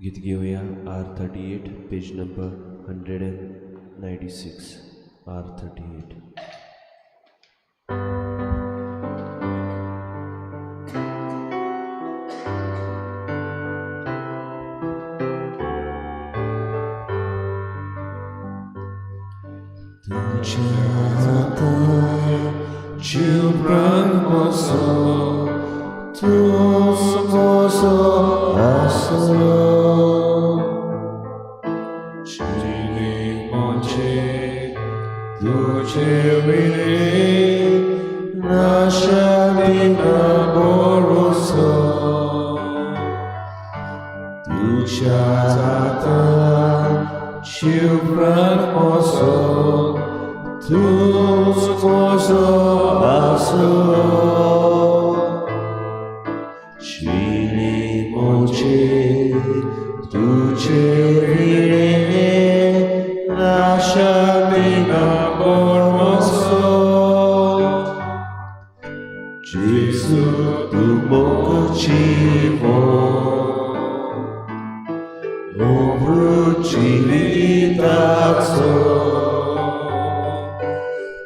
गीत घेवया R38, page number 196, R38. तुझ्या हातार जीव प्राण म्हजो, तूंच म्हजो आसरो. जिणे म्हजें तुजे विणें ना शांती ना भरोसो. तुज्या हातार जीव प्राण म्हजो, तूंच म्हजो आसरो. जिणे म्हजें तुजे विणें ना शांती ना भरोसो. जेजू तूं मोग जिवो, अमृत जिविताचो.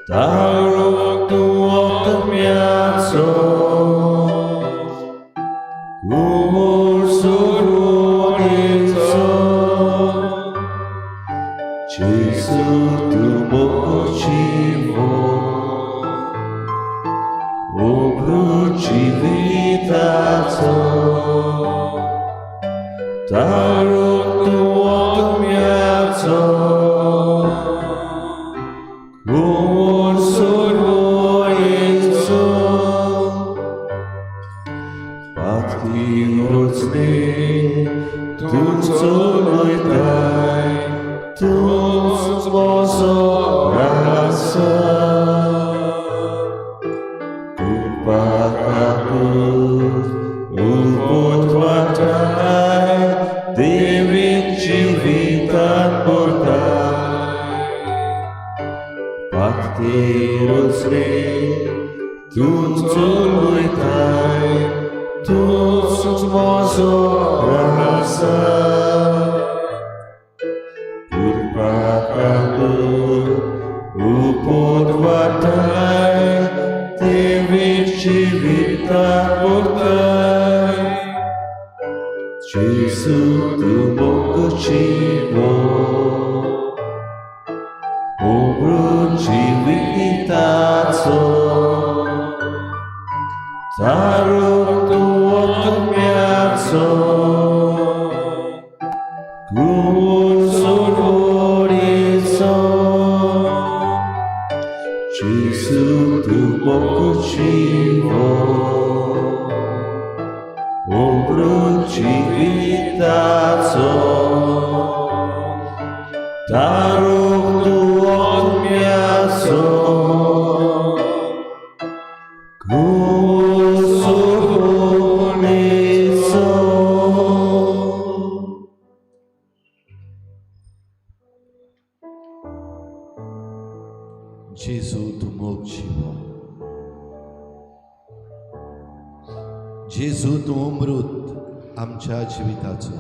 तारक तूं आत्म्याचो, कुमोर सोडवणेचो. जेजू तूं मोग जिवो, अमृत जिविताचो. तारक तूं आत्म्याचो, कुमोर सोडवणेचो. पातकी तूं चलयताय, तूंच म्हजो रासा. कृपा काकूट उर्बोट वाटाय, देवीक जिवितान भरताय. पातकी तूं चलयताय, तूंच म्हजो रासा. कृपा काकूट उर्बोट वाटाय, देवीक जिवितान भरताय. जेजू तूं मोग जिवो, अमृत जिविताचो. तारक तूं आत्म्याचो, कुमोर सोडवणेचो. जेजू तूं मोग जिवो, अमृत जिविताचो. तारक तूं आत्म्याचो, कुमोर सोडवणेचो. जेजू तूं मोग जिवो, जेजू तूं अमृत आमच्या जिविताचो.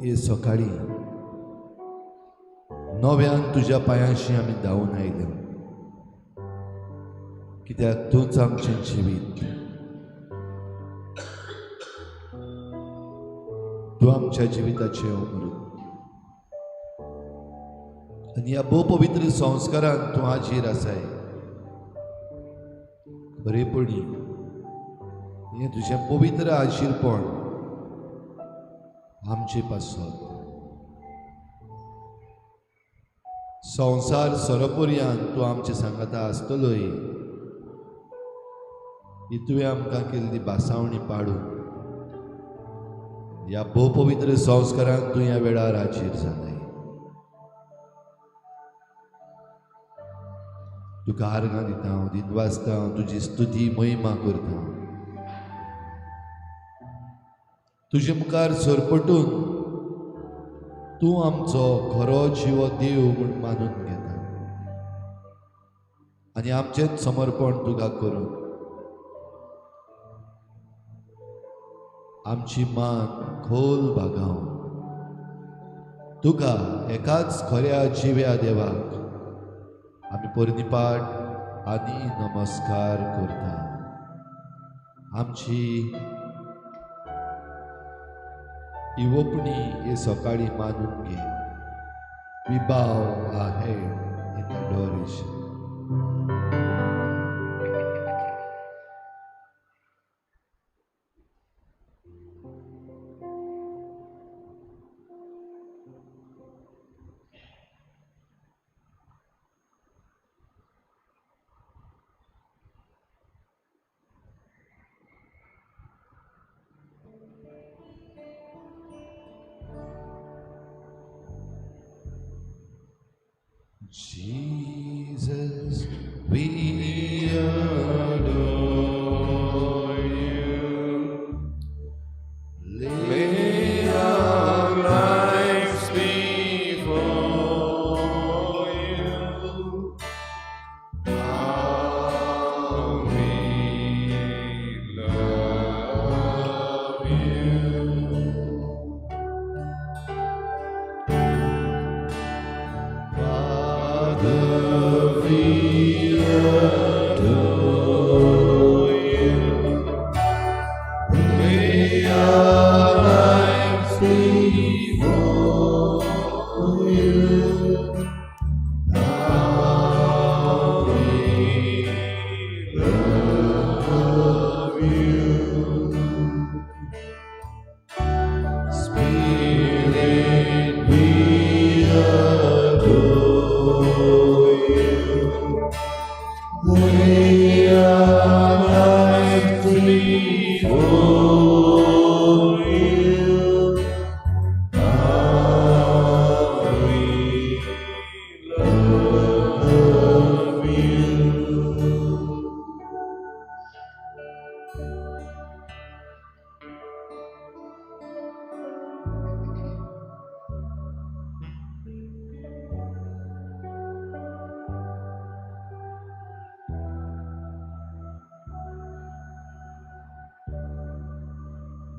हे सकाळी नव्यान तुज्या पांयांशी आमी धांवून आयले, कित्याक तूंच आमचें जिवीत, तूं आमच्या जिविताचें अमृत. आनी ह्या भोव पवित्र संस्कारान तूं हाजीर आसाय. खरेपणी हें तुजें पवित्र हाजीरपण आमचे पासत संवसार सोरोपर्यान तूं आमचे सांगाता आसतलोय. ही तुवें आमकां केल्ली भासावणी पाडून ह्या भोव पवित्र संस्कारान तूं ह्या वेळार हाजीर जालाय. तुका आर्गां दिता हांव, दिनवासता हांव, तुजी स्तुती महिमा करता. तुजे मुखार सरपटून तूं आमचो खरो जिवो देव म्हूण मानून घेता आनी आमचेंच समर्पण तुका करून आमची मान खोल बागावन तुका एकाच खऱ्या जिव्या देवाक आमी पोरणीपाट आनी नमस्कार करता. आमची ही ओपणी हे सकाळी मानून घे. We bow our head in adoration. Jesus, we adore you. Lay our lives before you. How we love you. Father, we adore you. Lay our lives before you. How we love you. Spirit, we adore you. Lay our lives before you. How we love you.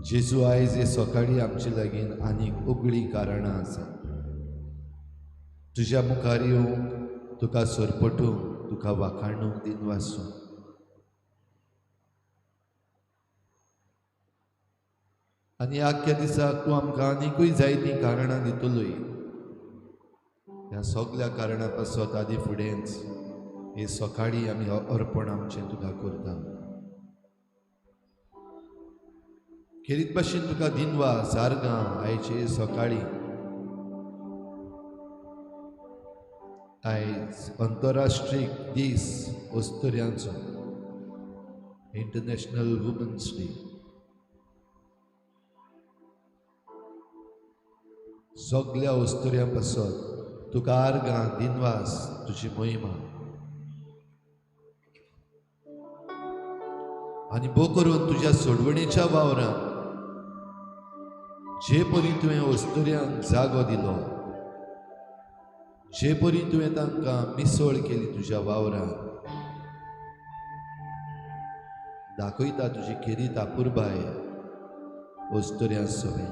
जेजू आयज हे सकाळी आमचे लागीं आनीक उगळी कारणां आसा तुज्या मुखार येवंक, तुका सरपटूंक, तुका वाखाणूंक, दिनवासूंक. आनी आख्ख्या दिसाक तूं आमकां आनीकूय जायतीं कारणां दितलोय. ह्या सगल्या कारणां पासत आदी फुडेंच हे सकाळी आमी अर्पण आमचें तुका करता. खेरीत भाशेन तुका दिनवास आर्गां आयचे सकाळी. आयज अंतरराष्ट्रीय दीस अस्तुऱ्यांचो, इंटरनॅशनल वुमन्स डे. सगल्या अस्तुऱ्यां पासत तुका आर्गां, दिनवास, तुजी महिमा. आनी भो करून तुज्या सोडवणेच्या वावरान जे परी तुवें अस्तुऱ्यांक जागो दिलो, जे परी तुवें तांकां मिसळ केली तुज्या वावरान, दाखयता तुजी खेरीत अपुरबाय अस्तुऱ्यां सवें.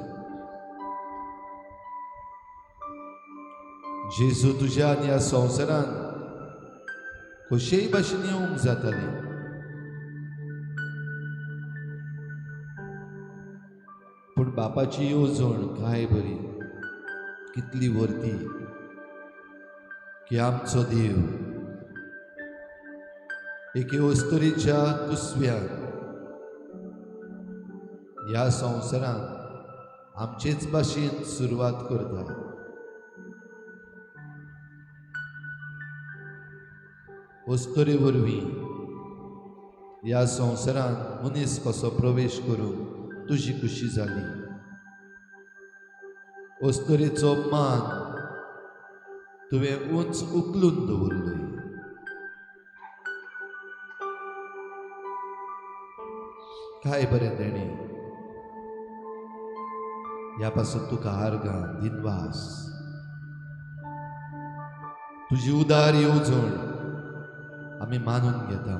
जेजू तुज्या आनी ह्या संवसारान कशेय भाशेन येवंक जाताली, पूण बापाची येवजण काय बरी, कितली वर्ती की आमचो देव एके अस्तुरेच्या कुसव्यान ह्या संवसारान आमचेच भाशेन सुरवात करता. अस्तुरे वरवीं ह्या संवसारान मनीस कसो प्रवेश करूंक तुजी खुशी जाली. अस्तुरेचो मान तुवें उंच उखलून दवरलोय. काय बरें देणें, ह्या पासून तुका आर्गां, दिनवास. तुजी उदार येवजण आमी मानून घेता.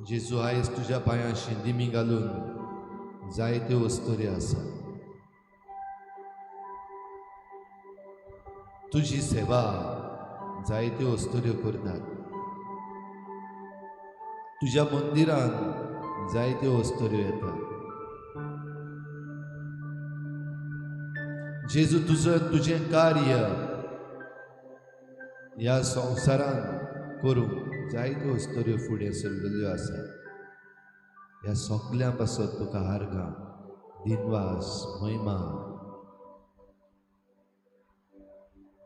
जेजू आयज तुज्या पांयांशी दिमी घालून जायत्यो अस्तुऱ्यो आसा. तुजी सेवा जायत्यो अस्तुऱ्यो करतात. तुज्या मंदिरान जायत्यो अस्तुऱ्यो येतात. जेजू तुजो तुजें कार्य ह्या संवसारान करूंक जायत्यो अस्तुऱ्यो फुडें सरलेल्यो आसा. ह्या सगल्यां पासत तुका आर्गां, दिनवास, महिमा.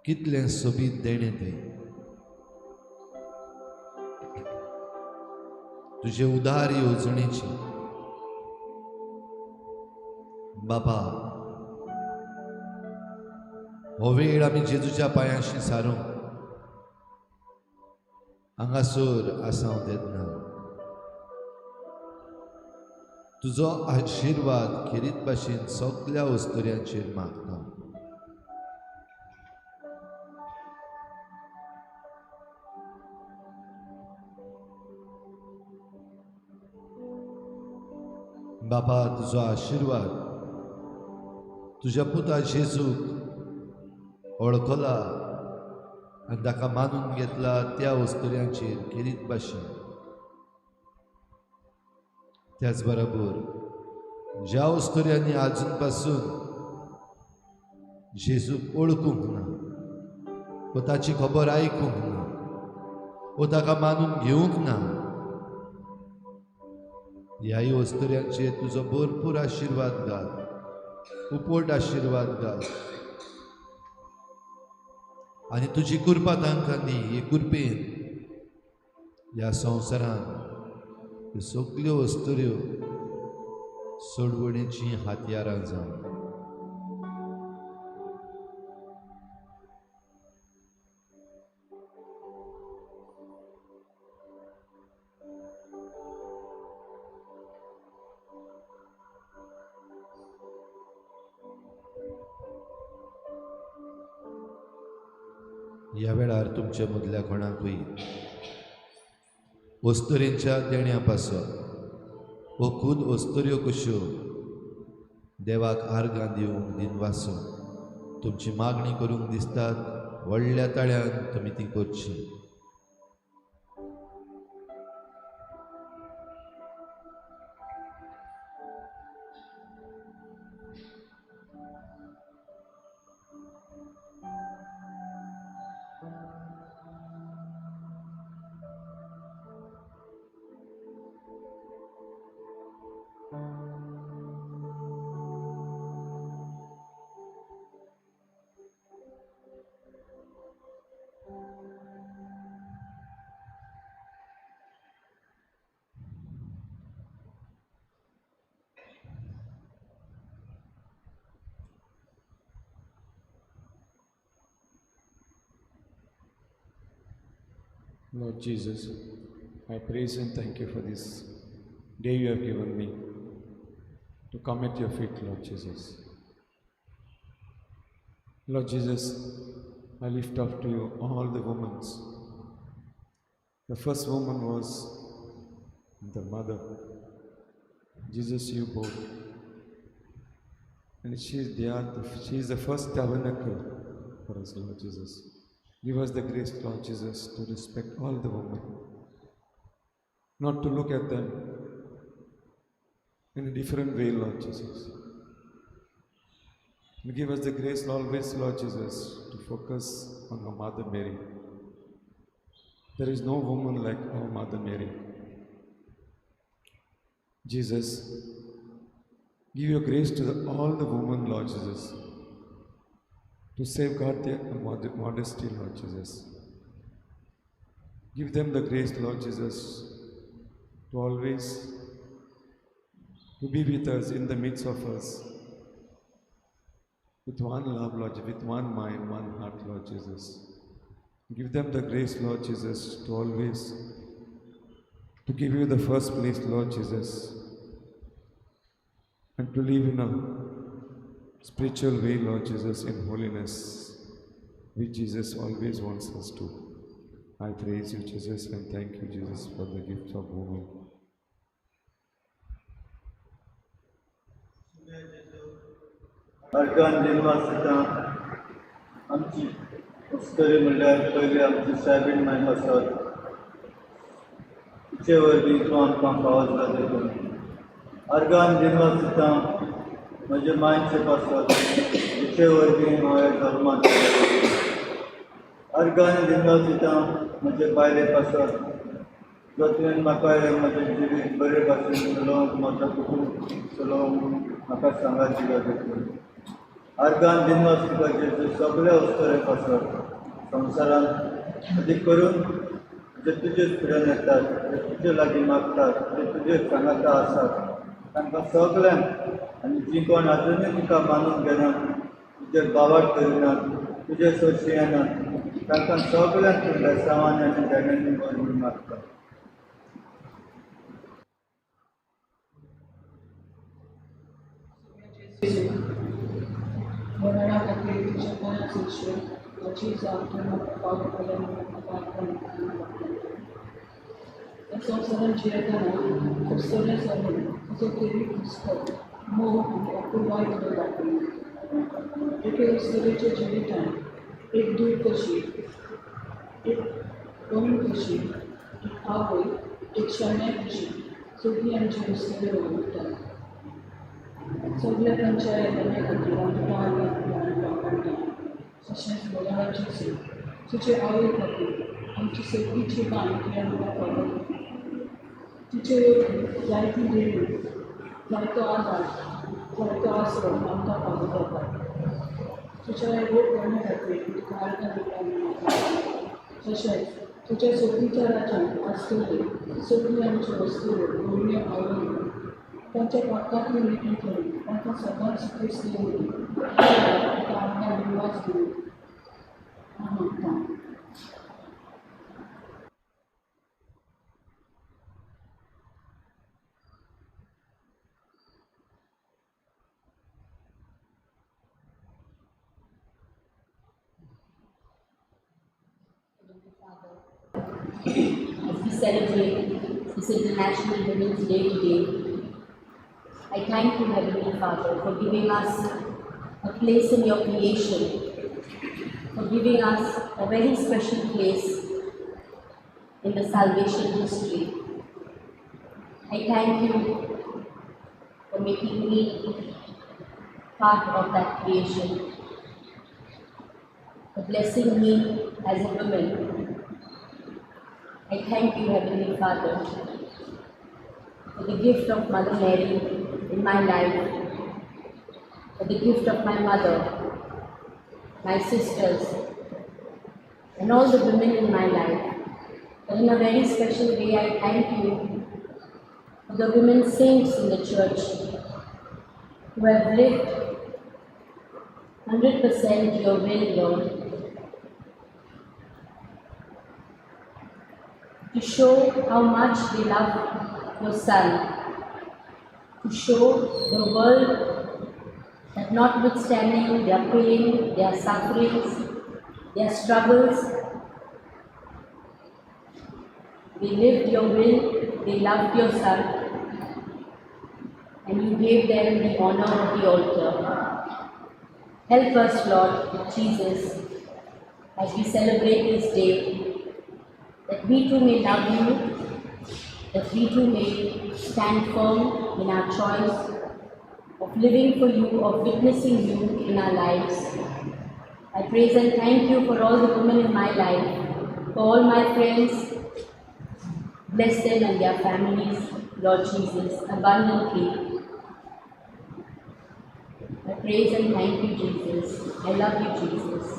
कितलें सोबीत देणें तें. तुजे उदार येवजणेची बाबा हो वेळ आमी जेजूच्या पांयांशी सारूंक हांगासर आसा तेन्ना तुजो आशिर्वाद खेरीत भाशेन सगल्या अस्तुऱ्यांचेर मागता. बाबा तुजो आशिर्वाद तुज्या पुता जेजूक वळखला आनी ताका मानून घेतला त्या अस्तुऱ्यांचेर खेरीत भाशेन. त्याच बरोबर ज्या अस्तुऱ्यांनी आजून पासून जेजूक वळखूंक ना वो ताची खबर आयकूंक ना वो ताका मानून घेवंक ना, ह्याय अस्तुऱ्यांचेर तुजो भरपूर आशिर्वाद घाल, उपट आशिर्वाद घाल आनी तुजी कृपा तांकां दी. हे कृपेन ह्या संवसारान ह्यो सगल्यो अस्तुऱ्यो सोडवणेचीं हातयारां जावन. ह्या वेळार तुमच्या मदल्या कोणाकूय अस्तुरेंच्या देण्या पासत वो खूद अस्तुऱ्यो कश्यो देवाक आर्गां दिवंक दिनवासून तुमची मागणी करूंक दिसतात, व्हडल्या ताळ्यान तुमी ती करची. Lord Jesus, I praise and thank you for this day you have given me to come at your feet, Lord Jesus. Lord Jesus, I lift up to you all the women. The first woman was the mother. Jesus, you both. And she is the first tabernacle for us, Lord Jesus. Give us the grace, Lord Jesus, to respect all the women, not to look at them in a different way, Lord Jesus. And give us the grace always, Lord Jesus, to focus on our Mother Mary. There is no woman like our Mother Mary. Jesus, give your grace to all the women, Lord Jesus, to safeguard their modesty, Lord Jesus. Give them the grace, Lord Jesus, to always to be with us in the midst of us, with one love, Lord, with one mind, one heart, Lord Jesus. Give them the grace, Lord Jesus, to always to give you the first place, Lord Jesus, and to live in a spiritual way, Lord Jesus, in holiness, which Jesus always wants us to. I praise you, Jesus, and thank you, Jesus, for the gift of woman. Organ दिनवास दिता आमची अस्तरी म्हणल्यार पयली आमची सायबीण माय आसत तिचे वरवीं तूं आमकां फावो जाता देखून अर्गान दिनवास दिता म्हजे मांयचे पासत तिचे वरवीं हांवें धर्मांत अर्गान दिनवास दिता म्हजे बायले पासत जो तुवें म्हाका हें म्हजें जिवीत बरे भाशेन चलोवंक म्हजो कुटूंब चलोवंक म्हाका सांगात दिला देखून अर्गान दिनवास तुका जेजू सगळे अस्तरे पासत संवसारांत अदीक करून जे तुजेच फुड्यान येतात, जे तुजे लागीं मागतात, जे तुजे सांगाता आसात तांकां सगळ्यांक आनी जीं कोण आजुनूय तुका मानून घेनात, तुजेर बावाट करिनात, तुजे सोशी येनात, तांकां सगळ्यांक तूं बेसांवांनी आनी देण्यांनी भर म्हूण मागता. मरणा खातीर तुज्या पांयां सुटच्यो ताची जाप तूं म्हाका फावो केल्या म्हणून म्हाका आठवण मागता. ह्या संवसारांत जियेतना अस्तुऱ्या जावन तुजो खेरीत हुस्को, मोग आनी अपुरबाय तुवें दाखयली. एके अस्तुरेच्या जिवितांत एक दूत कशी, एक भयण कशी, एक आवय, एक शेणाय कशी सगळीं आमची अस्तुऱ्यो वावुरतात. सगळ्या तांच्या येणाऱ्या खातीर हांव तुका आनी वावुरता. तशेंच मोगाची जेजू तुजे आवय खातीर आमची सगळीची बांय तुवें आमकां फावो केली. तिचे वरवीं जायती देणी, जायतो आदार, जायतो आसरो आमकां फावो जाता. तुज्या ह्या व्हड करण्या खातीर तुका आर्गां दिता आनी मागता. तशेंच तुज्या सोबीच्या राज्यांत आसतल्यो सगळ्यो आमच्यो अस्तुऱ्यो, भयण्यो, आवयो तांच्या पातकांतली निती करून तांकां सदांच सुखेस्त दवरूं. तुका आर्गां दिनवास दिवन हांव मागतां. Father, as we celebrate this International Women's Day today, I thank you, Heavenly Father, for giving us a place in your creation, for giving us a very special place in the salvation history. I thank you for making me part of that creation, for blessing me as a woman. I thank you, Heavenly Father, for the gift of Mother Mary in my life, for the gift of my mother, my sisters, and all the women in my life. But in a very special way, I thank you for the women saints in the church who have lived 100% your will, Lord, to show how much they love your Son, to show the world that notwithstanding their pain, their sufferings, their struggles, they lived your will, they loved your Son, and you gave them the honor of the altar. Help us, Lord Jesus, as we celebrate this day, that we too may love you, that we too may stand firm in our choice of living for you, of witnessing you in our lives. I praise and thank you for all the women in my life, for all my friends. Bless them and their families, Lord Jesus, abundantly. I praise and thank you, Jesus. I love you, Jesus.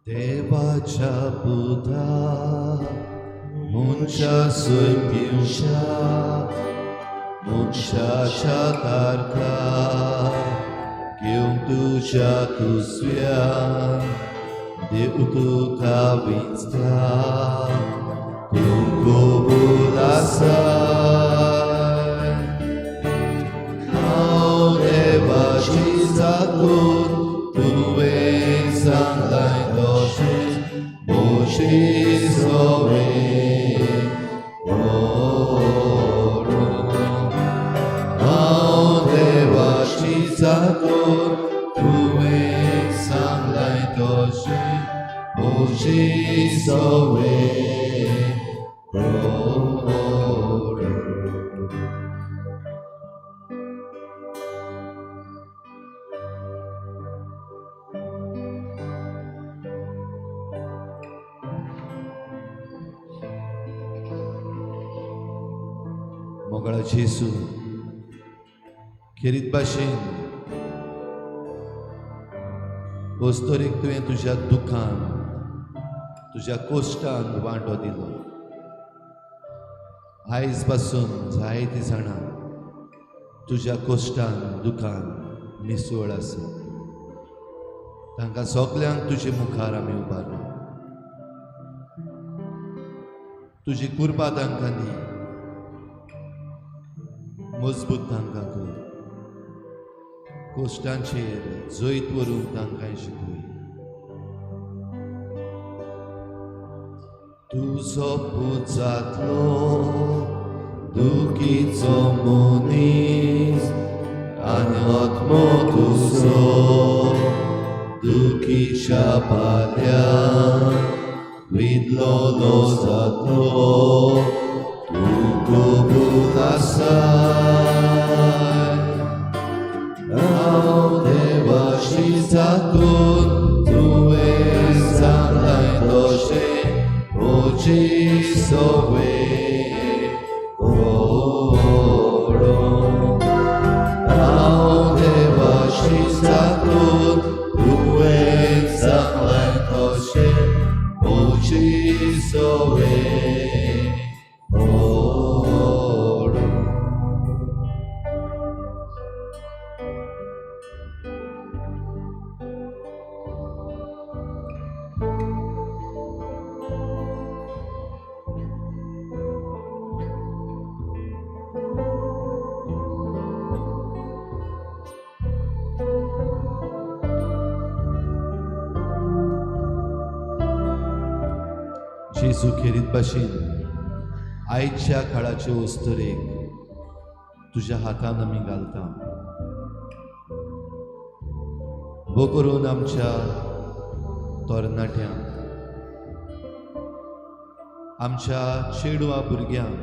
देवाच्या पुता मनशा सोय पिवशा मनशाच्या तारखा घेवन तुज्या कुसव्यान देव तुका विंचता तूं कबूल आसाय. हांव देवाची जातून तुवें सांगलाय तशें म्हजी सवे करूं. हांव देवाची जातून तुवें सांगलाय तशें म्हजी सवे करूं. मोगाळ जेजू, खेरीत भाशेन अस्तोरेक तुवें तुज्या दुखान तुज्या कोश्टान वांटो दिलो. आयज पासून जायतीं जाणां तुज्या कोश्टान दुखान मिसळ आसा. तांकां सगल्यांक तुजे मुखार आमी उबारले. तुजी कृपा तांकां दी, मजबूत तांकां कर, कोश्टांचेर जैत व्हरूंक तांकां शिकय. तुजो पूत जातलो दुखीचो मनीस आनी आत्मो तुजो दुखीच्या पाल्यान विदलोलो जातलो. तूं कबूल आसाय. हांव देवाशी जातून तुवें सांगलाय तशें म्हजी सवे करूं. हांव देवाशी जातून तुवें सांगलाय तशें म्हजी सवे करूं. जेजू खेरीत भाशेन आयच्या काळाचे अस्तरेक तुज्या हातान आमी घालता. भो करून आमच्या तरणाट्यांक, आमच्या चेडवा भुरग्यांक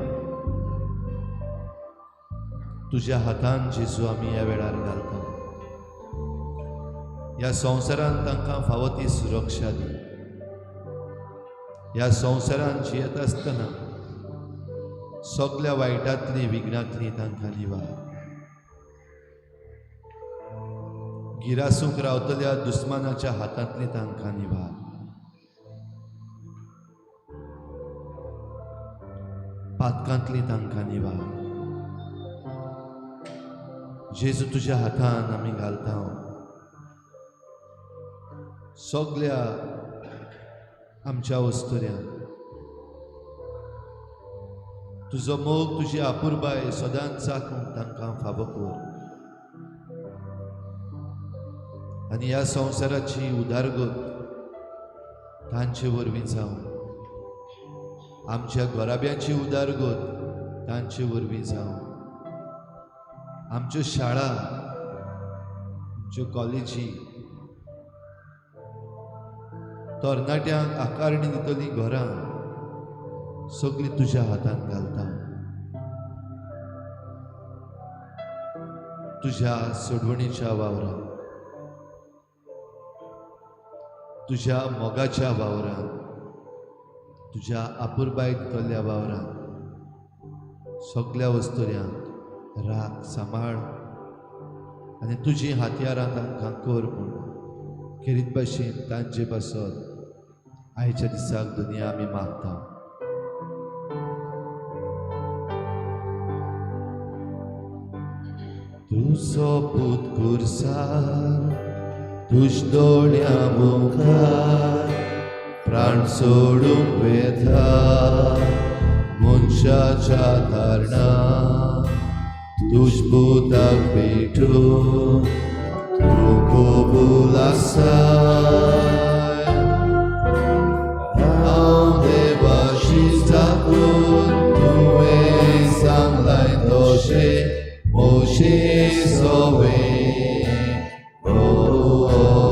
तुज्या हातान जेजू आमी ह्या वेळार घालता. ह्या संवसारान तांकां फावो ती सुरक्षा दी. ह्या संवसारान जियेत आसतना सगल्या वायटांतली विघ्नांतली तांकां निवार. गिरासूंक रावतल्या दुस्मानाच्या हातांतली तांकां निवार. पातकांतली तांकां निवार. जेजू तुज्या हातान आमी घालता सगल्या आमच्या अस्तुऱ्यांक. तुजो मोग तुजी आपुरबाय सदांच चाखूंक तांकां फावो कर आनी ह्या संवसाराची उदारगत तांचे वरवीं जावं. आमच्या घराब्यांची उदारगत तांचे वरवीं जावं. आमच्यो शाळा, आमच्यो कॉलेजी, तरणाट्यांक आकारणी दितली घरां सगळीं तुज्या हातान घालता. तुज्या सोडवणीच्या वावरान, तुज्या मोगाच्या वावरान, तुज्या आपुरबाय दितल्या वावरान सगल्या वस्तुऱ्यांक राख सांबाळ आनी तुजीं हातयारां तांकां कर म्हूण खेरीत भाशेन तांचे पासत आयच्या दिसाक दुनिया आमी मागता. तुजो पूत कुर्सार तुज दोळ्या मुखार प्राण सोडूंक वेता मनशाच्या धारणा तुज पुताक भेटूं तूं कबूल आसाय. हांव देवाशी जागून तुवें सांगलाय तशें मोशे सोवे घडोवंक.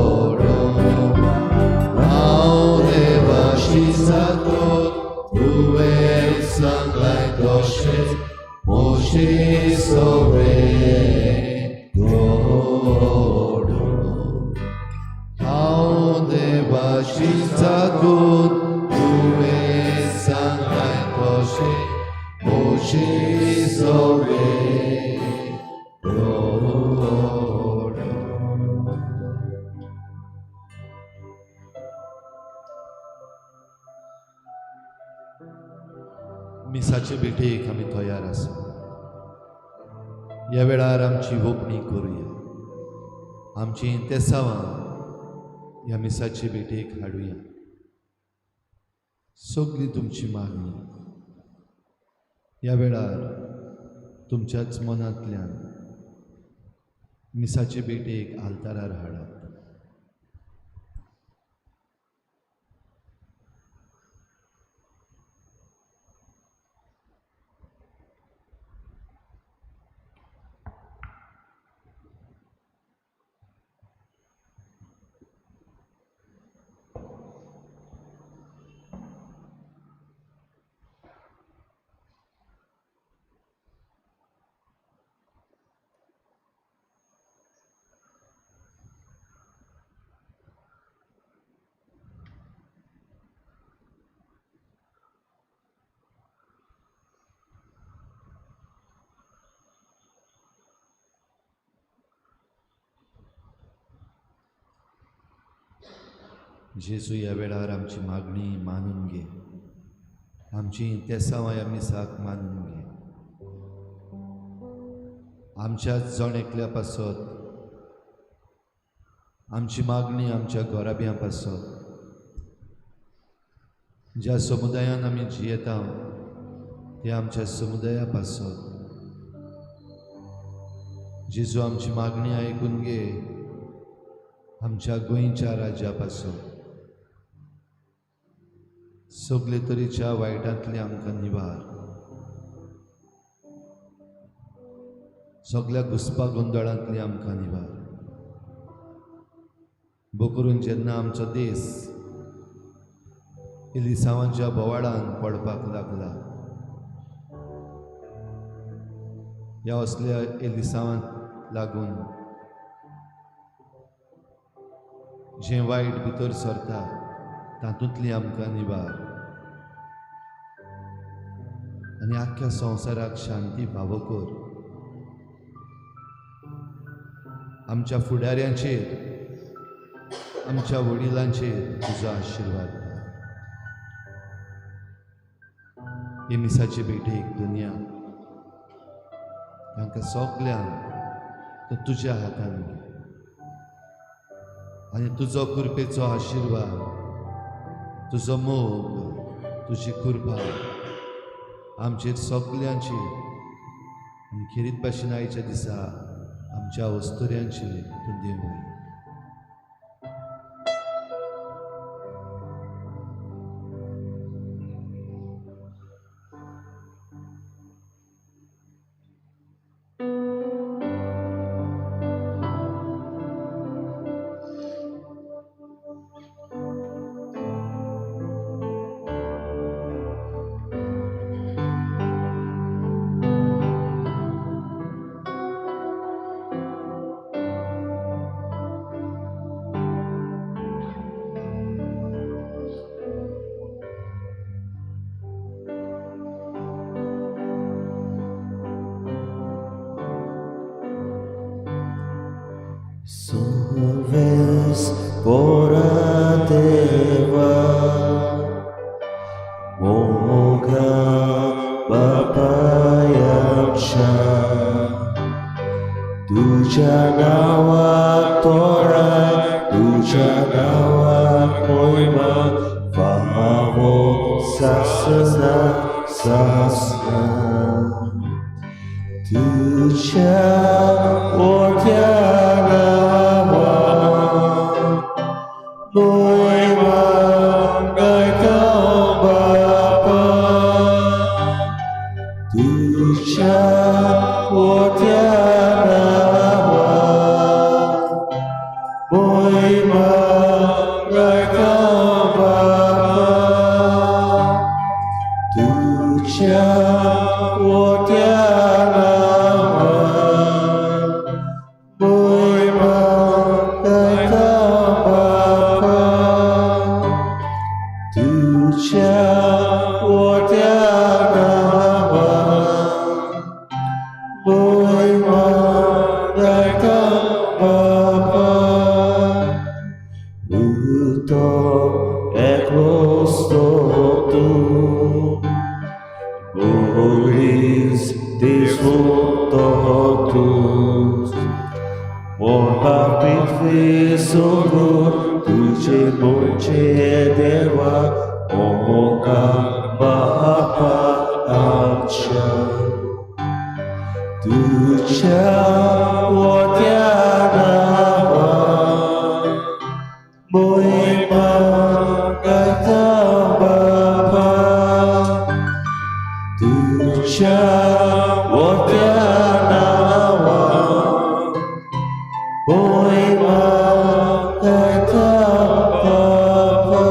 हांव देवाशी जागून तुवें सांगलाय तशें मोशे सोवे घडोवंक. हांव देवाशी जागून तुवें सांगलाय तशें मोशे सोवे घडोवंक. मिसाचे भेटेक आमी तयार आसा. ह्या वेळार आमची वोपणी करुया, आमची तेसावां ह्या मिसाचे भेटेक हाडुया. सगळी तुमची मागणी ह्या वेळार तुमच्याच मनांतल्यान मिसाचे भेटेक आल्तारार हाडात. जेजू ह्या वेळार आमची मागणी मानून घे, आमची तेसांवां ह्या मिसाक मानून घे. आमच्या जण एकल्या पासत, आमची मागणी आमच्या घराब्यां पासत, ज्या समुदायान आमी जियेता त्या आमच्या समुदाया पासत जेजू आमची मागणी आयकून घे. आमच्या गोंयच्या राज्या पासत सगळे तरेच्या वायटांतले आमकां निवार, सगळ्या घुसपा गोंदळांतले आमकां निवार. बोकरून जेन्ना आमचो देश एलिसांवाच्या बोवाळान पडपाक लागला, ह्या असल्या एलिसांवांक लागून जें वायट भितर सरता तातूंतली आमकां निवार आनी आख्ख्या संवसाराक शांती फावो कर. आमच्या फुडाऱ्यांचेर, आमच्या वडिलांचेर तुजो आशिर्वाद. हे मिसाचे भेटेक दुनिया तांकां सगल्यांक तो तुज्या हातान घे आनी तुजो कृपेचो आशिर्वाद, तुजो मोग, तुजी कृपा आमचेर सगल्यांचेर आनी खेरीत भाशेन आयच्या दिसा आमच्या वस्तुऱ्यांचेर तूं देवय. तुझ्या नांवाक तोराय तुझ्या नांवाक मोहिमा फावो सासना सासना तुझ्या मोठ्या नांवाक मोहिमा गायता बापा तुझ्या मोठ्या नांवाक मोहिमा गायता बापा तुझ्या मोठ्या नांवाक मोहिमा गायता बापा तुझ्या मोठ्या नांवाक मोहिमा गायता बापा उतो एकलोच तूं मनीस दिसतो तूं मोठा पृथ्वी सोडून तुझे मुझे देवा मोगा बापा आमच्या तुझ्या मोठ्या नांवाक मोहिमा गायता बापा तुझ्या मोठ्या नांवाक मोहिमा गायता बापा.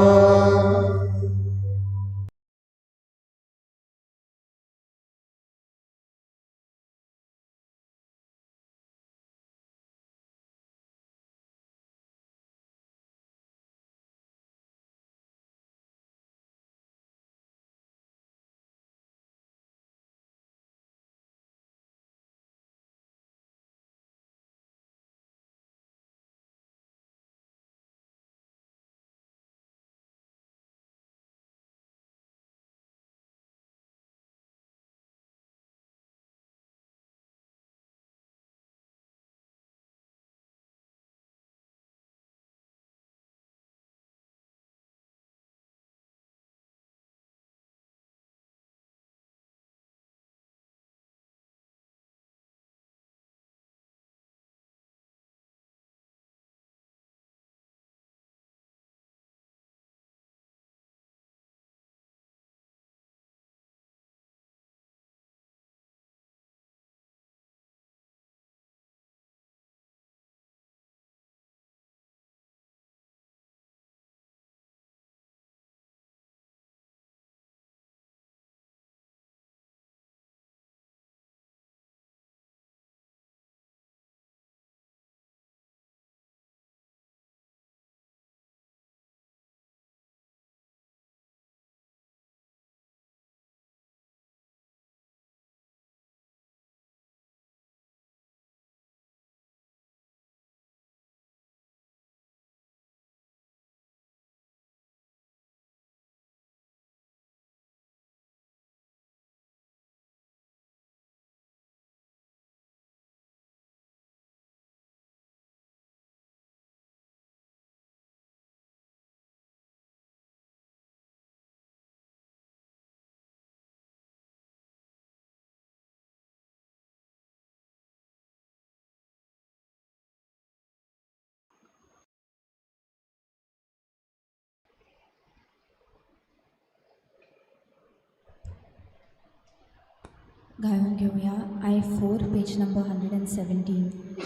गाऊन घेऊया I 4, page number 117, I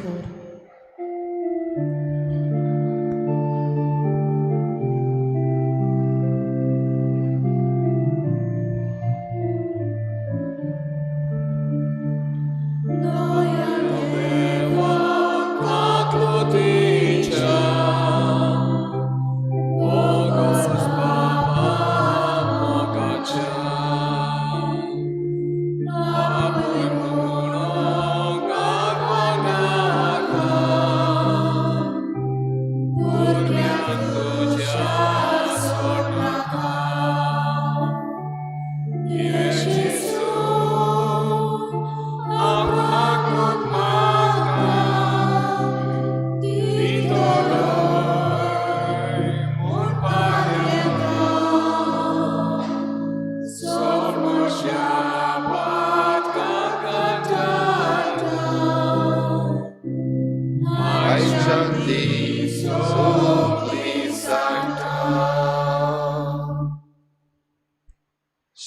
4. Bye.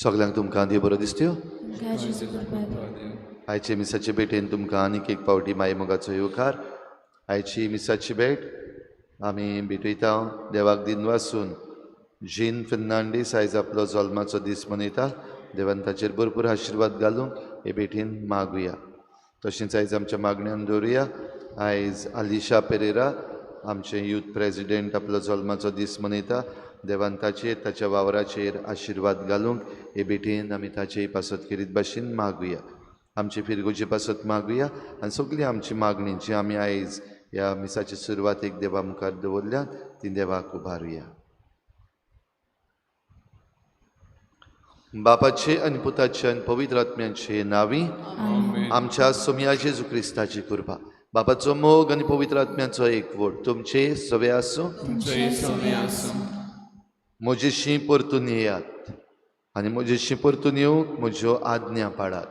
सगल्यांक तुमकां देव बरो दिसत्यो. तुमकां जेजू कृपा दिवं. आयचे मिसाचे भेटेन तुमकां आनीक एक पावटी माई मोगाचो येवकार. आयची मिसाची भेट आमी भेटयता देवाक दिनवासून. जीन फेर्नांडीस आयज आपलो जल्माचो दीस मनयता. देवान ताचेर भरपूर आशिर्वाद घालूंक हे भेटीन मागुया. तशेंच आयज आमच्या मागण्यान दवरुया. आयज आलिशा पेरेरा आमचे यूथ प्रेजिडेंट आपलो जल्माचो दीस मनयता. देवान ताचेर ताच्या वावराचेर आशिर्वाद घालूंक हे भेटीन आमी ताचे पासत खेरीत भाशेन मागुया. आमचे फिरगोजे पासत मागुया आनी सगळी आमची मागणी जी आमी आयज ह्या मिसाचे सुरवातेक देवा मुखार दवरल्या ती देवाक उबारुया. बापाचे आनी पुताचे आनी पवित्र आत्म्याचे नांवी आमच्या सोमया जेजू क्रिस्ताची कृपा, बापाचो मोग आनी पवित्र आत्म्याचो एकवट तुमचे सवे आसूं. म्हजेशी परतून येयात आनी म्हजेशी परतून येवंक म्हज्यो आज्ञा पाळात.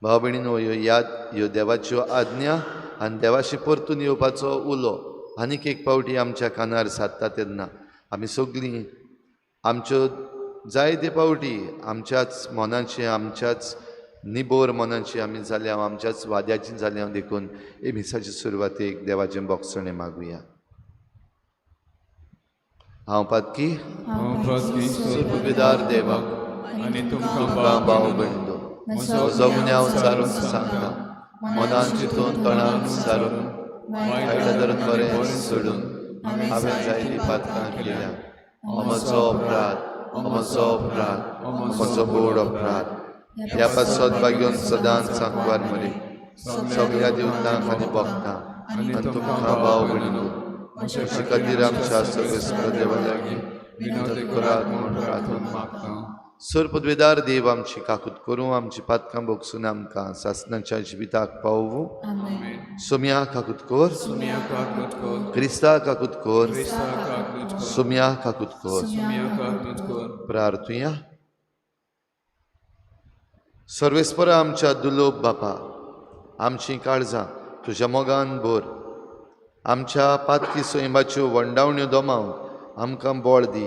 भाव भयणीनो, ह्यो याद ह्यो देवाच्यो आज्ञा आनी देवाशी परतून येवपाचो उलो आनीक एक पावटी आमच्या कानार सादता तेन्ना आमी सगळीं आमच्यो जायते पावटी आमच्याच मनाची आमच्याच निबोर मनाची आमी जाल्या, आमच्याच वाद्याची जाल्या. देखून हे मिसाचे सुरवातेक देवाचें बोगसणें मागुया. हांव पातकी सुबेदार देवाक आनी तुमकां भाव भयणींनो म्हजो गुन्यांव सारून सांगता. मनान चिंतून तोंडान सारून वायट धरून बरें सोडून हांवें जायतीं पातकां केल्या. म्हजो अपराध, म्हजो अपराध, म्हजो बोड अपराध. ह्या पासत भाग्योन सदांच सांकवार मरे सगळ्या देवतांक आनी भक्तांक आनी तुमकां भाव भयणींनो म्हजे खातीर आमच्या सगळ्या देवा लागीं विनवणी करात म्हूण प्रार्थना मागता. सर पदवेदार देव आमची काकूत करूं, आमची पातकां भोगसून आमकां सासणाच्या जिविताक पावूं. सोम्या काकूत कर, सुमिया काकूत कर, क्रिस्ता काकूत कर, क्रिस्ता काकूत कर, सोम्या काकूत कर. सुमिया काकूत कर. प्रार्थुया. सर्वेस्परा आमच्या दुलोब बापा, आमचीं काळजां तुज्या मोगान भर. आमच्या पातकी सैमाच्यो वंडावण्यो दोमावंक आमकां बळ दी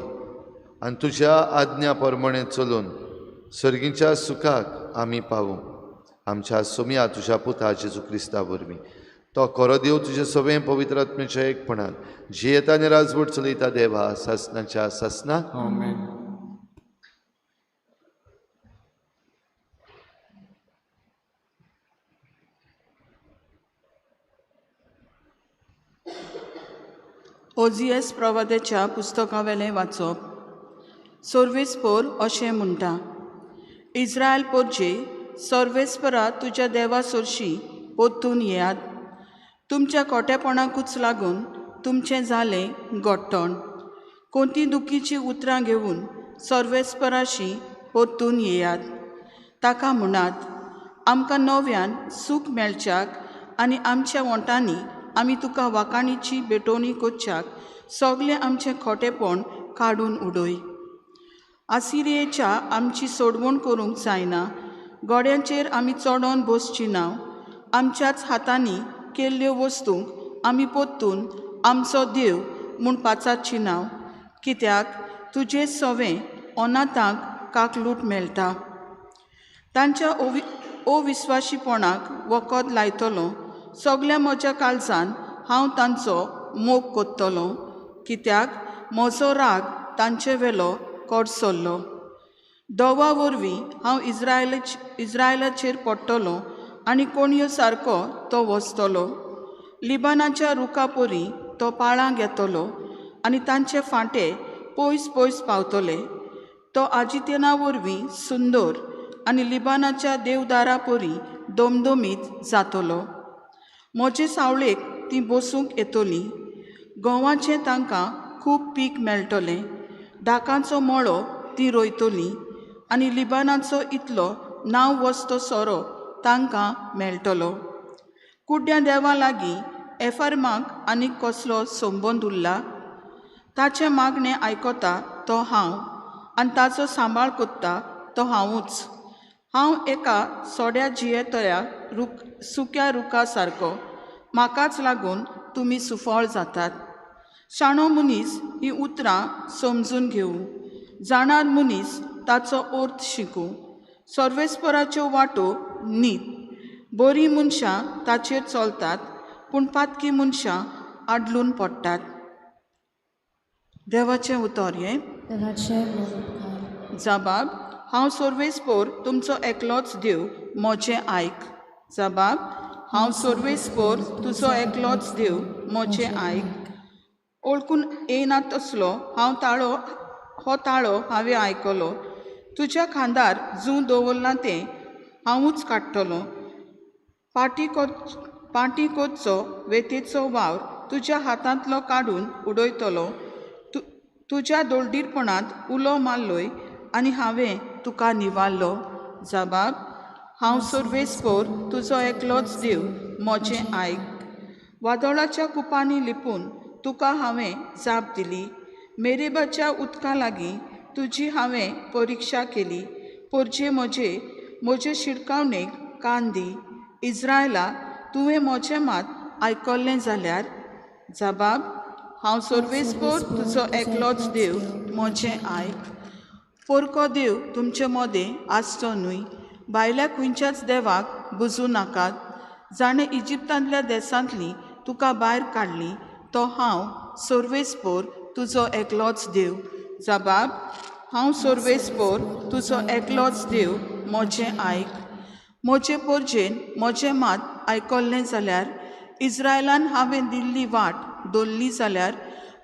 आनी तुज्या आज्ञा प्रमाणें चलून सर्गीच्या सुखाक आमी पावूं. आमच्या सोम्या तुज्या पुता जेजू क्रिस्ता वरवीं. तो खरो देव तुजें सगळें पवित्र आत्म्याच्या एकपणान जियेता आनी राजवट चलयता देवा सासनाच्या सासना. आमेन. ओझियस प्रवाद्याच्या पुस्तकावेलें वाचप. सर्वेस्पोर अशें म्हणटा, इस्रायल पोरजे सर्वेस्परा तुज्या देवा सरशी परतून येयात. तुमच्या खोटेपणाकूच लागून तुमचें जालें गोट्टण. कोणती दुखीचीं उतरां घेवन सर्वेस्पराशी परतून येयात. ताका म्हणात, आमकां नव्यान सूख मेळच्याक आनी आमच्या वोंटांनी आमी तुका वाखाणीची भेटवणी करच्याक सगळें आमचें खोटेपण काडून उडय. आसिरियेच्या आमची सोडवण करूंक जायना. गोड्यांचेर आमी चडोन बसची ना. आमच्याच हातांनी केल्ल्यो वस्तूंक आमी परतून आमचो देव म्हूण पाचारची ना. कित्याक तुजे सवें अनाथांक काकलूट मेळटा. तांच्या अविस्वाशीपणाक वखद लायतलो. सगल्या म्हज्या काळजान हांव तांचो मोग कोत्तलो. कित्याक म्हजो राग तांचे वेलो कडसरलो. दवा वरवीं हांव इस्रायलाचेर पडटलो आनी कोणयो सारको तो वसतलो. लिबानाच्या रुखा परी तो पाळां घेतलो आनी तांचे फांटे पयस पयस पावतले. तो आजितेना वरवीं सुंदर आनी लिबानाच्या देवदारा परी दमदमीत जातलो. म्हजे सावळेक तीं बसूंक येतलीं. गंवाचें तांकां खूब पीक मेळटलें. दाकांचो मळो तीं रोयतलीं आनी लिबानाचो इतलो नांव वस्तो सोरो तांकां मेळटलो. कुड्ड्या देवा लागीं एफर्माक आनी कसलो संबंद उरला? ताचें मागणें आयकता तो हांव आनी ताचो सांबाळ कोत्ता तो हांवूच. हांव एका सोड्या जियेतल्या सुक्या रुखा सारको. म्हाकाच लागून तुमी सुफळ जातात. शाणो मनीस हीं उतरां समजून घेवं. जाणार मनीस ताचो अर्थ शिकूं. सर्वेस्पराच्यो वाटो नीत, बरीं मनशां ताचेर चलतात, पूण पातकी मनशां आडलून पडटात. देवाचें उतर हें. जबाब, हांव सर्वेस्पोर तुमचो एकलोच देव, म्हजें आयक. जबाब, हांव सर्वेस्पोर तुजो एकलोच देव, म्हजें आयक. ओळखून येना तसलो हांव ताळो, हो ताळो हांवें आयकलो. तुज्या खांदार जूं दवरलां तें हांवूच काडटलो. पाटी कोचचो वेतेचो वावर तुज्या हातांतलो काडून उडयतलो. तुज्या दोळदीरपणांत उलो मारलोय आनी हांवें तुका निवारलो. जबाब, हांव सर्वेस्पोर तुजो एकलोच देव, म्हजें आयक. वादळाच्या कुपांनी लिपून तुका हांवें जाप दिली. मेरेबाच्या उदका लागीं तुजी हांवें परिक्षा केली. पोरजे म्हजे म्हजे शिडकावणेक कान दी. इज्रायला, तुवें म्हजें मात आयकल्लें जाल्यार. जबाब, हांव सर्वेस्पोर तुजो एकलोच देव, म्हजें आयक. पोरको देव तुमचे मदें आसचो न्हय. भायल्या खंयच्याच देवाक बुजूं नाकात. जाणें इजिप्तांतल्या देसांतली तुका भायर काडली तो हांव सर्वेस्पोर तुजो एकलोच देव. जबाब, हांव सर्वेस्पोर तुजो एकलोच देव, म्हजें आयक. म्हजे पोरजेन म्हजें मात आयकल्लें जाल्यार, इज्रायलान हांवें दिल्ली वाट धरली जाल्यार,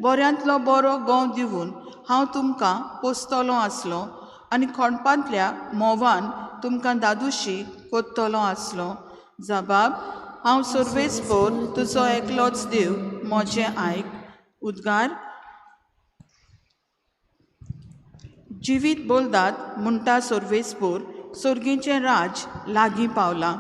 बऱ्यांतलो बरो गोंव दिवन हांव तुमकां पोसतलो आसलो आनी खोणपांतल्या म्होंवान तुमकां दादुशी कोत्तलो आसलो. जबाब, हांव सर्वेस्पोर तुजो एकलोच देव, म्हजें आयक. उद्गार, जिवीत बोलदात म्हणटा सर्वेस्पोर, सर्गीचें राज लागीं पावलां.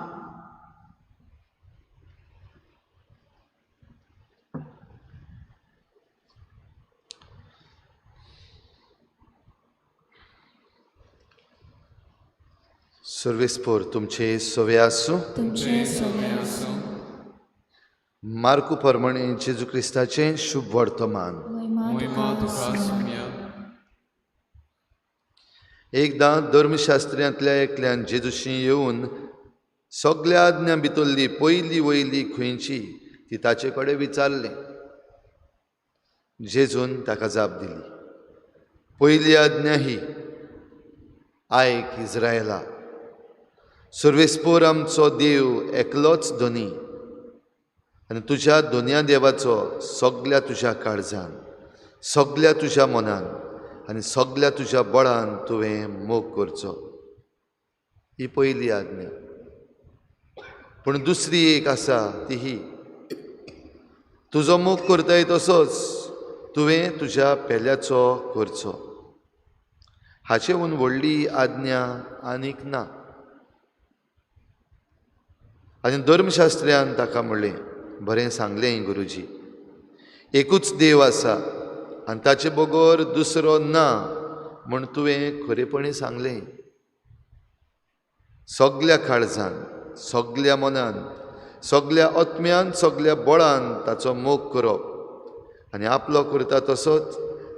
सर्वेस्पोर तुमचे सवे आसूं. तुमचे सवे आसूं. मार्कू परमणे जेजू क्रिस्ताचें शुभ वर्तमान. मोहिमा तुका सुम्या. एकदां धर्मशास्त्र्यांतल्या एकल्यान जेजूशी येवन सगल्या आज्ञा भितरली पयली वयली खंयची ती ताचे कडेन विचारलें. जेजून ताका जाप दिली, पयली आज्ञा ही, आयक इज्रायला, सर्वेस्पोर आमचो देव एकलोच धनी आनी तुज्या दोनया देवाचो सगल्या तुज्या काळजान, सगल्या तुज्या मनान आनी सगल्या तुज्या बळान तुवें मोग करचो. ही पयली आज्ञा. पूण दुसरी एक आसा ती ही, तुजो मोग करताय तसोच तुवें तुज्या पेल्याचो करचो. हाचेहून व्हडली आज्ञा आनीक ना. आनी धर्मशास्त्र्यान ताका म्हणलें, बरें सांगलें गुरुजी, एकूच देव आसा आनी ताचे बगर दुसरो ना म्हूण तुवें खरेपणी सांगलें. सगल्या काळजान, सगल्या मनान, सगल्या आत्म्यान, सगल्या बळान ताचो मोग करप आनी आपलो करता तसोच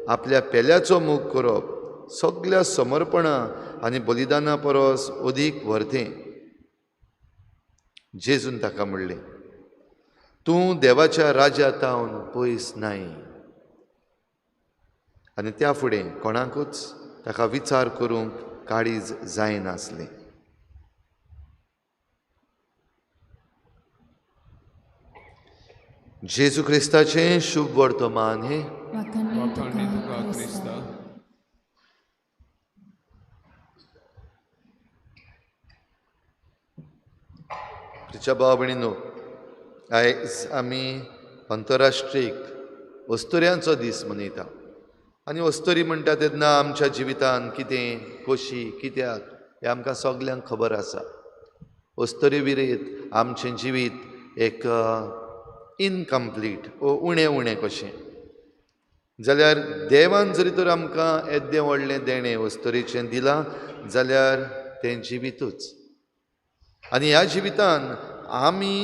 आपल्या पेल्याचो मोग करप सगल्या समर्पणा आनी बलिदाना परस अदीक व्हरतें. जेजून ताका म्हणलें, तूं देवाच्या राज्या तावन पयस नाय. आनी त्या फुडें कोणाकूच ताका विचार करूंक काळीज जायनासलें. जेजू क्रिस्ताचें शुभ वर्तमान हें. वाखाणणी तुका क्रिस्ता. प्रिच्या भाव भयणीनो, आयज आमी अंतरराष्ट्रीय अस्तुऱ्यांचो दीस मनयता आनी अस्तुरी म्हणटा तेन्ना आमच्या जिवितांत कितें, कशी, कित्याक हें आमकां सगल्यांक खबर आसा. अस्तुरी विरयत आमचें जिवीत एक इनकम्प्लीट ओ उणें उणें कशें. जाल्यार देवान जरी तर आमकां येद्दें व्हडलें देणें अस्तुरेचें दिलां जाल्यार तें जिवितूच. आनी ह्या जिवितान आमी